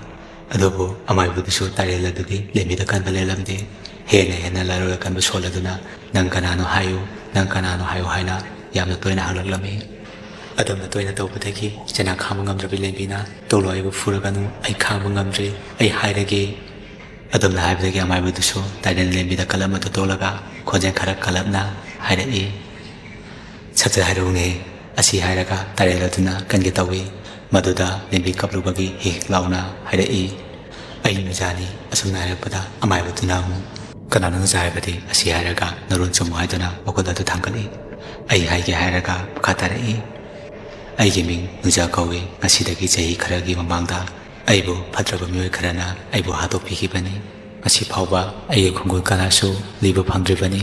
ꯑꯗꯨꯕꯨ ꯑꯃꯥꯏꯕꯗꯨꯁꯨ ꯇꯥꯏꯔꯦꯜ ꯑꯗꯨꯗꯤ ꯂꯦꯝꯕꯤꯗ ꯀꯟꯕ ꯂꯦꯜꯂꯝꯗꯦ꯫ ꯍꯦꯟꯅ ꯍꯦꯟꯅ ꯂꯥꯏꯔꯣꯏ ꯑꯀꯟꯕ ꯁꯣꯜꯂꯗꯨꯅ, "ꯅꯪ ꯀꯅꯥꯅꯣ ꯍꯥꯏꯌꯨ, ꯅꯪ ꯀꯅꯥꯅꯣ ꯍꯥꯏꯌꯨ" ꯍꯥꯏꯅ ꯌꯥꯝꯅ ꯇꯣꯏꯅ ꯍꯪꯂꯛꯂꯝꯃꯤ꯫ ꯑꯗꯨꯝꯅ ꯇꯣꯏꯅ ꯇꯧꯕꯗꯒꯤ ꯆꯩꯅꯥ ꯈꯥꯡꯕ ꯉꯝꯗ꯭ꯔꯕꯤ ꯂꯦꯝꯕꯤꯅ, "ꯇꯣꯛꯂꯣ, ꯑꯩꯕꯨ ꯐꯨꯔꯒꯅꯨ, ꯑꯩ ꯈꯥꯡꯕ ꯉꯝꯗ꯭ꯔꯦ, ꯑꯩ ꯍꯥꯏꯔꯒꯦ" ꯑꯗꯨꯝꯅ ꯍꯥꯏꯕꯗꯒꯤ ꯑꯃꯥꯏꯕꯗꯨꯁꯨ ꯇꯥꯏꯔꯦꯟ ꯂꯦꯝꯕꯤꯗ ꯀꯂꯞ ꯑꯗꯨ ꯇꯣꯛꯂꯒ ꯈꯣꯟꯖꯦꯜ ꯈꯔ ꯀꯂꯞꯅ ꯍꯥꯏꯔꯛꯏ, "ꯁꯠ ꯁꯠ ꯍꯥꯏꯔꯛꯎꯅꯦ, ꯑꯁꯤ ꯍꯥꯏꯔꯒ ꯇꯥꯏꯔꯦꯟ ꯑꯗꯨꯅ ꯀꯟꯒꯦ ꯇꯧꯏ꯫ ꯃꯗꯨꯗ ꯂꯦꯝꯕꯤ ꯀꯞꯂꯨꯕꯒꯤ ꯍꯤꯛ ꯍꯤꯛ ꯂꯥꯎꯅ ꯍꯥꯏꯔꯛꯏ, "ꯑꯩ ꯅꯨꯖꯥꯅꯤ꯫" ꯑꯁꯨꯝꯅ ꯍꯥꯏꯔꯛꯄꯗ ꯑꯃꯥꯏꯕꯗꯨꯅ ꯑꯃꯨꯛ, "ꯀꯅꯥꯅꯣ ꯅꯨꯖꯥ ꯍꯥꯏꯕꯗꯤ? ꯑꯁꯤ ꯍꯥꯏꯔꯒ ꯅꯔꯣꯟ ꯆꯨꯝꯃꯨ ꯍꯥꯏꯗꯨꯅ ꯃꯈꯨꯠ ꯑꯗꯨ ꯊꯥꯡꯒꯠꯂꯤ꯫ ꯑꯩ ꯍꯥꯏꯒꯦ ꯍꯥꯏꯔꯒ ꯃꯈꯥ ꯇꯥꯔꯛꯏ, "ꯑꯩꯒꯤ ꯃꯤꯡ ꯅꯨꯖꯥ ꯀꯧꯏ꯫ ꯉꯁꯤꯗꯒꯤ ꯆꯍꯤ ꯈꯔꯒꯤ ꯃꯃꯥꯡꯗ ꯑꯩꯕꯨ ꯐꯠꯇ꯭ꯔꯕ ꯃꯤꯑꯣꯏ ꯈꯔꯅ ꯑꯩꯕꯨ ꯍꯥꯠꯇꯣꯛꯄꯤꯈꯤꯕꯅꯤ꯫ ꯉꯁꯤ ꯐꯥꯎꯕ ꯑꯩꯒꯤ ꯈꯣꯡꯒꯨꯜ ꯀꯅꯥꯁꯨ ꯂꯤꯕ ꯐꯪꯗ꯭ꯔꯤꯕꯅꯤ꯫"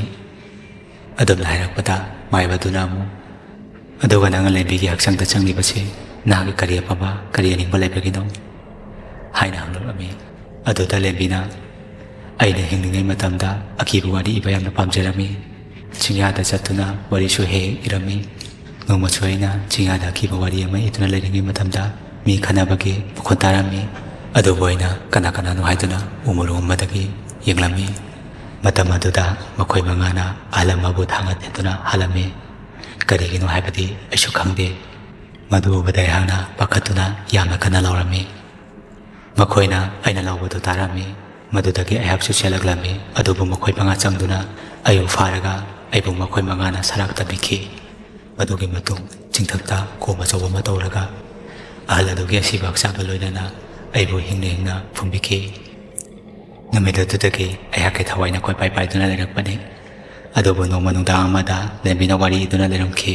ꯑꯗꯨꯝꯅ ꯍꯥꯏꯔꯛꯄꯗ ꯃꯥꯏꯕꯗꯨꯅ ꯑꯃꯨꯛ, "ꯑꯗꯨꯒ ꯅꯪꯅ ꯂꯦꯝꯕꯤꯒꯤ ꯍꯛꯆꯥꯡꯗ ꯆꯪꯂꯤꯕꯁꯤ ꯅꯍꯥꯛꯀꯤ ꯀꯔꯤ ꯑꯄꯥꯝꯕ, ꯀꯔꯤ ꯑꯅꯤꯡꯕ ꯂꯩꯕꯒꯤꯅꯣ?" ꯍꯥꯏꯅ ꯍꯪꯂꯛꯂꯝꯃꯤ꯫ ꯑꯗꯨꯗ ꯂꯦꯝꯕꯤꯅ, "ꯑꯩꯅ ꯍꯤꯡꯂꯤꯉꯩ ꯃꯇꯝꯗ ꯑꯀꯤꯕ ꯋꯥꯔꯤ ꯏꯕ ꯌꯥꯝꯅ ꯄꯥꯝꯖꯔꯝꯃꯤ꯫ ꯆꯤꯡꯌꯥꯗ ꯆꯠꯇꯨꯅ ꯋꯥꯔꯤꯁꯨ ꯍꯦꯛ ꯍꯦꯛ ꯏꯔꯝꯃꯤ꯫ ꯅꯣꯡꯃꯁꯨ ꯑꯩꯅ ꯆꯤꯡꯌꯥꯗ ꯑꯀꯤꯕ ꯋꯥꯔꯤ ꯑꯃ ꯏꯗꯨꯅ ꯂꯩꯔꯤꯉꯩ ꯃꯇꯝꯗ ꯃꯤ ꯈꯠꯅꯕꯒꯤ ꯃꯈꯣꯟ ꯇꯥꯔꯝꯃꯤ꯫ ꯑꯗꯨꯕꯨ ꯑꯩꯅ ꯀꯅꯥ ꯀꯅꯥꯅꯣ ꯍꯥꯏꯗꯨꯅ ꯎꯃꯣꯔꯣꯛ ꯑꯃꯗꯒꯤ ꯌꯦꯡꯂꯝꯃꯤ꯫ ꯃꯇꯝ ꯑꯗꯨꯗ ꯃꯈꯣꯏ ꯃꯉꯥꯅ ꯑꯍꯜ ꯑꯃꯕꯨ ꯊꯥꯡꯅ ꯊꯦꯠꯇꯨꯅ ꯍꯥꯠꯂꯝꯃꯤ꯫ ꯀꯔꯤꯒꯤꯅꯣ ꯍꯥꯏꯕꯗꯤ ꯑꯩꯁꯨ ꯈꯪꯗꯦ꯫ ꯃꯗꯨ ꯎꯕꯗ ꯑꯩꯍꯥꯛꯅ ꯄꯥꯈꯠꯇꯨꯅ ꯌꯥꯝꯅ ꯀꯟꯅ ꯂꯥꯎꯔꯝꯃꯤ꯫ ꯃꯈꯣꯏꯅ ꯑꯩꯅ ꯂꯥꯎꯕꯗꯨ ꯇꯥꯔꯝꯃꯤ꯫ ꯃꯗꯨꯗꯒꯤ ꯑꯩꯍꯥꯛꯁꯨ ꯆꯦꯜꯂꯛꯂꯝꯃꯤ꯫ ꯑꯗꯨꯕꯨ ꯃꯈꯣꯏ ꯃꯉꯥ ꯆꯪꯗꯨꯅ ꯑꯩꯕꯨ ꯐꯥꯔꯒ ꯑꯩꯕꯨ ꯃꯈꯣꯏ ꯃꯉꯥꯅ ꯁꯔꯥꯛ ꯇꯝꯕꯤꯈꯤ꯫ ꯃꯗꯨꯒꯤ ꯃꯇꯨꯡ ꯆꯤꯡꯊꯛꯇ ꯀꯣꯝ ꯑꯆꯧꯕ ꯑꯃ ꯇꯧꯔꯒ ꯑꯍꯜ ꯑꯗꯨꯒꯤ ꯑꯁꯤꯕ ꯍꯛꯆꯥꯡꯒ ꯂꯣꯏꯅꯅ ꯑꯩꯕꯨ ꯍꯤꯡꯅ ꯍꯤꯡꯅ ꯐꯨꯝꯕꯤꯈꯤ꯫ ꯅꯨꯃꯤꯠ ꯑꯗꯨꯗꯒꯤ ꯑꯩꯍꯥꯛꯀꯤ ꯊꯋꯥꯏꯅ ꯀꯣꯏꯄꯥꯏ ꯄꯥꯏꯗꯨꯅ ꯂꯩꯔꯛꯄꯅꯤ꯫ ꯑꯗꯨꯕꯨ ꯅꯣꯡꯃ ꯅꯨꯡꯗꯥꯡ ꯑꯃꯗ ꯂꯦꯝꯕꯤꯅ ꯋꯥꯔꯤ ꯏꯗꯨꯅ ꯂꯩꯔꯝꯈꯤ꯫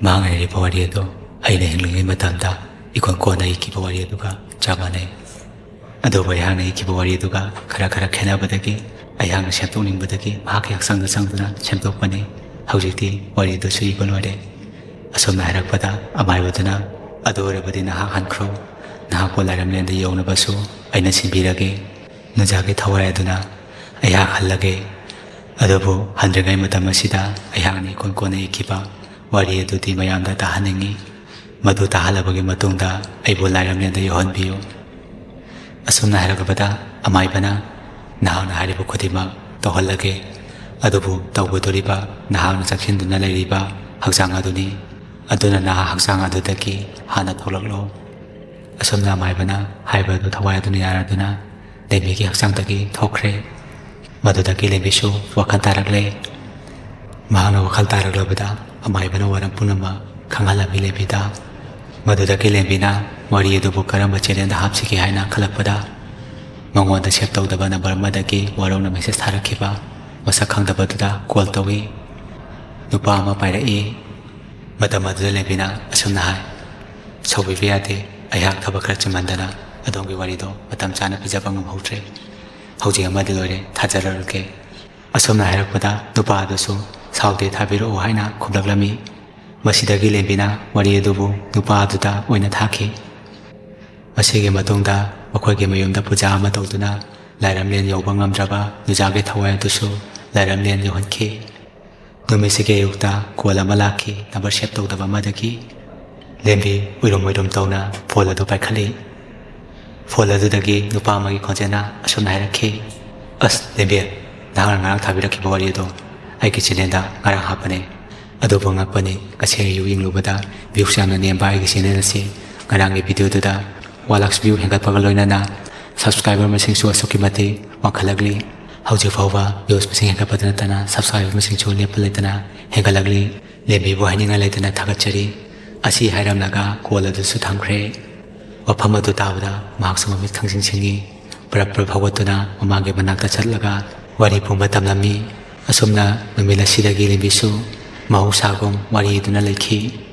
ꯃꯍꯥꯛꯅ ꯏꯔꯤꯕ ꯋꯥꯔꯤ ꯑꯗꯨ ꯑꯩꯅ ꯍꯤꯡꯂꯤꯉꯩ ꯃꯇꯝꯗ ꯏꯀꯣꯟ ꯀꯣꯟꯅ ꯏꯈꯤꯕ ꯋꯥꯔꯤ ꯑꯗꯨꯒ ꯆꯞ ꯃꯥꯟꯅꯩ꯫ ꯑꯗꯨꯕꯨ ꯑꯩꯍꯥꯛꯅ ꯏꯈꯤꯕ ꯋꯥꯔꯤ ꯑꯗꯨꯒ ꯈꯔ ꯈꯔ ꯈꯦꯠꯅꯕꯗꯒꯤ ꯑꯩꯍꯥꯛꯅ ꯁꯦꯝꯗꯣꯛꯅꯤꯡꯕꯗꯒꯤ ꯃꯍꯥꯛꯀꯤ ꯍꯛꯆꯥꯡꯗ ꯆꯪꯗꯨꯅ ꯁꯦꯝꯗꯣꯛꯄꯅꯤ꯫ ꯍꯧꯖꯤꯛꯇꯤ ꯋꯥꯔꯤ ꯑꯗꯨꯁꯨ ꯏꯕ ꯂꯣꯏꯔꯦ꯫ ꯑꯁꯨꯝꯅ ꯍꯥꯏꯔꯛꯄꯗ ꯑꯃꯥꯏꯕꯗꯨꯅ, "ꯑꯗꯨ ꯑꯣꯏꯔꯕꯗꯤ ꯅꯍꯥꯛ ꯍꯟꯈ꯭ꯔꯣ꯫ ꯅꯍꯥꯛꯄꯨ ꯂꯥꯏꯔꯝꯂꯦꯟꯗ ꯌꯧꯅꯕꯁꯨ ꯑꯩꯅ ꯁꯤꯟꯕꯤꯔꯒꯦ꯫" ꯅꯨꯖꯥꯒꯤ ꯊꯋꯥꯏ ꯑꯗꯨꯅ, "ꯑꯩꯍꯥꯛ ꯍꯜꯂꯒꯦ꯫ ꯑꯗꯨꯕꯨ ꯍꯟꯗ꯭ꯔꯤꯉꯩ ꯃꯇꯝ ꯑꯁꯤꯗ ꯑꯩꯍꯥꯛꯅ ꯏꯀꯣꯟ ꯀꯣꯟꯅ ꯏꯈꯤꯕ ꯋꯥꯔꯤ ꯑꯗꯨꯗꯤ ꯃꯌꯥꯝꯗ ꯇꯥꯍꯟꯅꯤꯡꯏ꯫ ꯃꯗꯨ ꯇꯥꯍꯜꯂꯕꯒꯤ ꯃꯇꯨꯡꯗ ꯑꯩꯕꯨ ꯂꯥꯏꯔꯝꯂꯦꯟꯗ ꯌꯧꯍꯟꯕꯤꯌꯨ꯫" ꯑꯁꯨꯝꯅ ꯍꯥꯏꯔꯛꯂꯕꯗ ꯑꯃꯥꯏꯕꯅ, "ꯅꯍꯥꯛꯅ ꯍꯥꯏꯔꯤꯕ ꯈꯨꯗꯤꯡꯃꯛ ꯇꯧꯍꯜꯂꯒꯦ꯫ ꯑꯗꯨꯕꯨ ꯇꯧꯒꯗꯧꯔꯤꯕ ꯅꯍꯥꯛꯅ ꯆꯪꯁꯤꯟꯗꯨꯅ ꯂꯩꯔꯤꯕ ꯍꯛꯆꯥꯡ ꯑꯗꯨꯅꯤ꯫ ꯑꯗꯨꯅ ꯅꯍꯥꯛ ꯍꯛꯆꯥꯡ ꯑꯗꯨꯗꯒꯤ ꯍꯥꯟꯅ ꯊꯣꯛꯂꯛꯂꯣ꯫" ꯑꯁꯨꯝꯅ ꯑꯃꯥꯏꯕꯅ ꯍꯥꯏꯕ ꯑꯗꯨ ꯊꯋꯥꯏ ꯑꯗꯨꯅ ꯌꯥꯔꯗꯨꯅ ꯂꯦꯝꯕꯤꯒꯤ ꯍꯛꯆꯥꯡꯗꯒꯤ ꯊꯣꯛꯈ꯭ꯔꯦ꯫ ꯃꯗꯨꯗꯒꯤ ꯂꯦꯝꯕꯤꯁꯨ ꯋꯥꯈꯜ ꯇꯥꯔꯛꯂꯦ꯫ ꯃꯍꯥꯛꯅ ꯋꯥꯈꯜ ꯇꯥꯔꯛꯂꯕꯗ ꯑꯃꯥꯏꯕꯅ ꯋꯥꯔꯝ ꯄꯨꯝꯅꯃꯛ ꯈꯪꯍꯜꯂꯝꯃꯤ ꯂꯦꯝꯕꯤꯗ꯫ ꯃꯗꯨꯗꯒꯤ ꯂꯦꯝꯕꯤꯅ ꯋꯥꯔꯤ ꯑꯗꯨꯕꯨ ꯀꯔꯝꯕ ꯆꯦꯅꯦꯜꯗ ꯍꯥꯞꯁꯤꯒꯦ ꯍꯥꯏꯅ ꯈꯜꯂꯛꯄꯗ, ꯃꯉꯣꯟꯗ ꯁꯦꯚ ꯇꯧꯗꯕ ꯅꯝꯕꯔ ꯑꯃꯗꯒꯤ ꯋꯥꯔꯧꯅ ꯃꯦꯁꯦꯖ ꯊꯥꯔꯛꯈꯤꯕ ꯃꯁꯛ ꯈꯪꯗꯕꯗꯨꯗ ꯀꯣꯜ ꯇꯧꯏ꯫ ꯅꯨꯄꯥ ꯑꯃ ꯄꯥꯏꯔꯛꯏ꯫ ꯃꯇꯝ ꯑꯗꯨꯗ ꯂꯦꯝꯕꯤꯅ ꯑꯁꯨꯝꯅ ꯍꯥꯏ, "ꯁꯥꯎꯕꯤꯕ ꯌꯥꯗꯦ, ꯑꯩꯍꯥꯛ ꯊꯕꯛ ꯈꯔ ꯆꯤꯟꯃꯟꯗꯅ ꯑꯗꯣꯝꯒꯤ ꯋꯥꯔꯤꯗꯣ ꯃꯇꯝ ꯆꯥꯅ ꯄꯤꯖꯕ ꯉꯝꯍꯧꯗ꯭ꯔꯦ꯫ ꯍꯧꯖꯤꯛ ꯑꯃꯗꯤ ꯂꯣꯏꯔꯦ, ꯊꯥꯖꯔꯔꯣꯏꯒꯦ"꯫ ꯑꯁꯨꯝꯅ ꯍꯥꯏꯔꯛꯄꯗ ꯅꯨꯄꯥ ꯑꯗꯨꯁꯨ "ꯁꯥꯎꯗꯦ, ꯊꯥꯕꯤꯔꯛꯎ" ꯍꯥꯏꯅ ꯈꯨꯝꯂꯛꯂꯝꯃꯤ꯫ ꯃꯁꯤꯗꯒꯤ ꯂꯦꯝꯕꯤꯅ ꯋꯥꯔꯤ ꯑꯗꯨꯕꯨ ꯅꯨꯄꯥ ꯑꯗꯨꯗ ꯑꯣꯏꯅ ꯊꯥꯈꯤ꯫ ꯃꯁꯤꯒꯤ ꯃꯇꯨꯡꯗ ꯃꯈꯣꯏꯒꯤ ꯃꯌꯨꯝꯗ ꯄꯨꯖꯥ ꯑꯃ ꯇꯧꯗꯨꯅ ꯂꯥꯏꯔꯝꯂꯦꯟ ꯌꯧꯕ ꯉꯝꯗ꯭ꯔꯕ ꯅꯨꯖꯥꯒꯤ ꯊꯋꯥꯏ ꯑꯗꯨꯁꯨ ꯂꯥꯏꯔꯝꯂꯦꯟ ꯌꯧꯍꯟꯈꯤ꯫ ꯅꯨꯃꯤꯠꯁꯤꯒꯤ ꯑꯌꯨꯛꯇ ꯀꯣꯜ ꯑꯃ ꯂꯥꯛꯈꯤ, ꯅꯝꯕꯔ ꯁꯦꯚ ꯇꯧꯗꯕ ꯑꯃꯗꯒꯤ꯫ ꯂꯦꯝꯕꯤ ꯎꯏꯔꯨꯝ ꯎꯏꯔꯨꯝ ꯇꯧꯅ ꯐꯣꯟ ꯑꯗꯨ ꯄꯥꯏꯈꯠꯂꯤ꯫ ꯐꯣꯟ ꯑꯗꯨꯗꯒꯤ ꯅꯨꯄꯥ ꯑꯃꯒꯤ ꯈꯣꯟꯖꯦꯜꯅ ꯑꯁꯨꯝꯅ ꯍꯥꯏꯔꯛꯈꯤ, "ꯑꯁ ꯂꯦꯝꯕꯤ, ꯅꯍꯥꯛꯅ ꯉꯔꯥꯡ ꯊꯥꯕꯤꯔꯛꯈꯤꯕ ꯋꯥꯔꯤ ꯑꯗꯣ ꯑꯩꯒꯤ ꯆꯦꯅꯦꯜꯗ ꯉꯔꯥꯡ ꯍꯥꯞꯄꯅꯦ꯫ ꯑꯗꯨꯕꯨ ꯑꯉꯛꯄꯅꯤ, ꯉꯁꯤ ꯑꯌꯨꯛ ꯌꯦꯡꯂꯨꯕꯗ ꯚ꯭ꯌꯨꯁ ꯌꯥꯝꯅ ꯅꯦꯝꯕ ꯑꯩꯒꯤ ꯆꯦꯅꯦꯜ ꯑꯁꯤ ꯉꯔꯥꯡꯒꯤ ꯚꯤꯗꯤꯑꯣꯗꯨꯗ ꯋꯥꯟ ꯂꯥꯛꯁ ꯚ꯭ꯌꯨ ꯍꯦꯟꯒꯠꯄꯒ ꯂꯣꯏꯅꯅ ꯁꯕꯁꯀ꯭ꯔꯥꯏꯕꯔ ꯃꯁꯤꯡꯁꯨ ꯑꯁꯨꯛꯀꯤ ꯃꯇꯤꯛ ꯋꯥꯡꯈꯠꯂꯛꯂꯤ꯫ ꯍꯧꯖꯤꯛ ꯐꯥꯎꯕ ꯚ꯭ꯌꯨꯁ ꯃꯁꯤꯡ ꯍꯦꯟꯒꯠꯄꯗ ꯅꯠꯇꯅ ꯁꯕꯁꯀ꯭ꯔꯥꯏꯕꯔ ꯃꯁꯤꯡꯁꯨ ꯂꯦꯞꯄ ꯂꯩꯇꯅ ꯍꯦꯟꯒꯠꯂꯛꯂꯤ꯫ ꯂꯦꯝꯕꯤꯕꯨ ꯍꯥꯏꯅꯤꯡꯉꯥꯏ ꯂꯩꯇꯅ ꯊꯥꯒꯠꯆꯔꯤ"꯫ ꯑꯁꯤ ꯍꯥꯏꯔꯝꯂꯒ ꯀꯣꯜ ꯑꯗꯨꯁꯨ ꯊꯝꯈ꯭ꯔꯦ꯫ ꯋꯥꯐꯝ ꯑꯗꯨ ꯇꯥꯕꯗ ꯃꯍꯥꯛꯁꯨ ꯃꯃꯤꯠ ꯈꯪꯁꯤꯡ ꯁꯤꯡꯏ꯫ ꯄ꯭ꯔꯞ ꯄ꯭ꯔꯞ ꯍꯧꯒꯠꯇꯨꯅ ꯃꯃꯥꯒꯤ ꯃꯅꯥꯛꯇ ꯆꯠꯂꯒ ꯋꯥꯔꯤ ꯄꯨꯝꯕ ꯇꯝꯂꯝꯃꯤ꯫ ꯑꯁꯨꯝꯅ ꯅꯨꯃꯤꯠ ꯑꯁꯤꯗꯒꯤ ꯂꯦꯝꯕꯤꯁꯨ ꯃꯍꯧꯁꯥꯒꯨꯝ ꯋꯥꯔꯤ ꯏꯗꯨꯅ ꯂꯩꯈꯤ꯫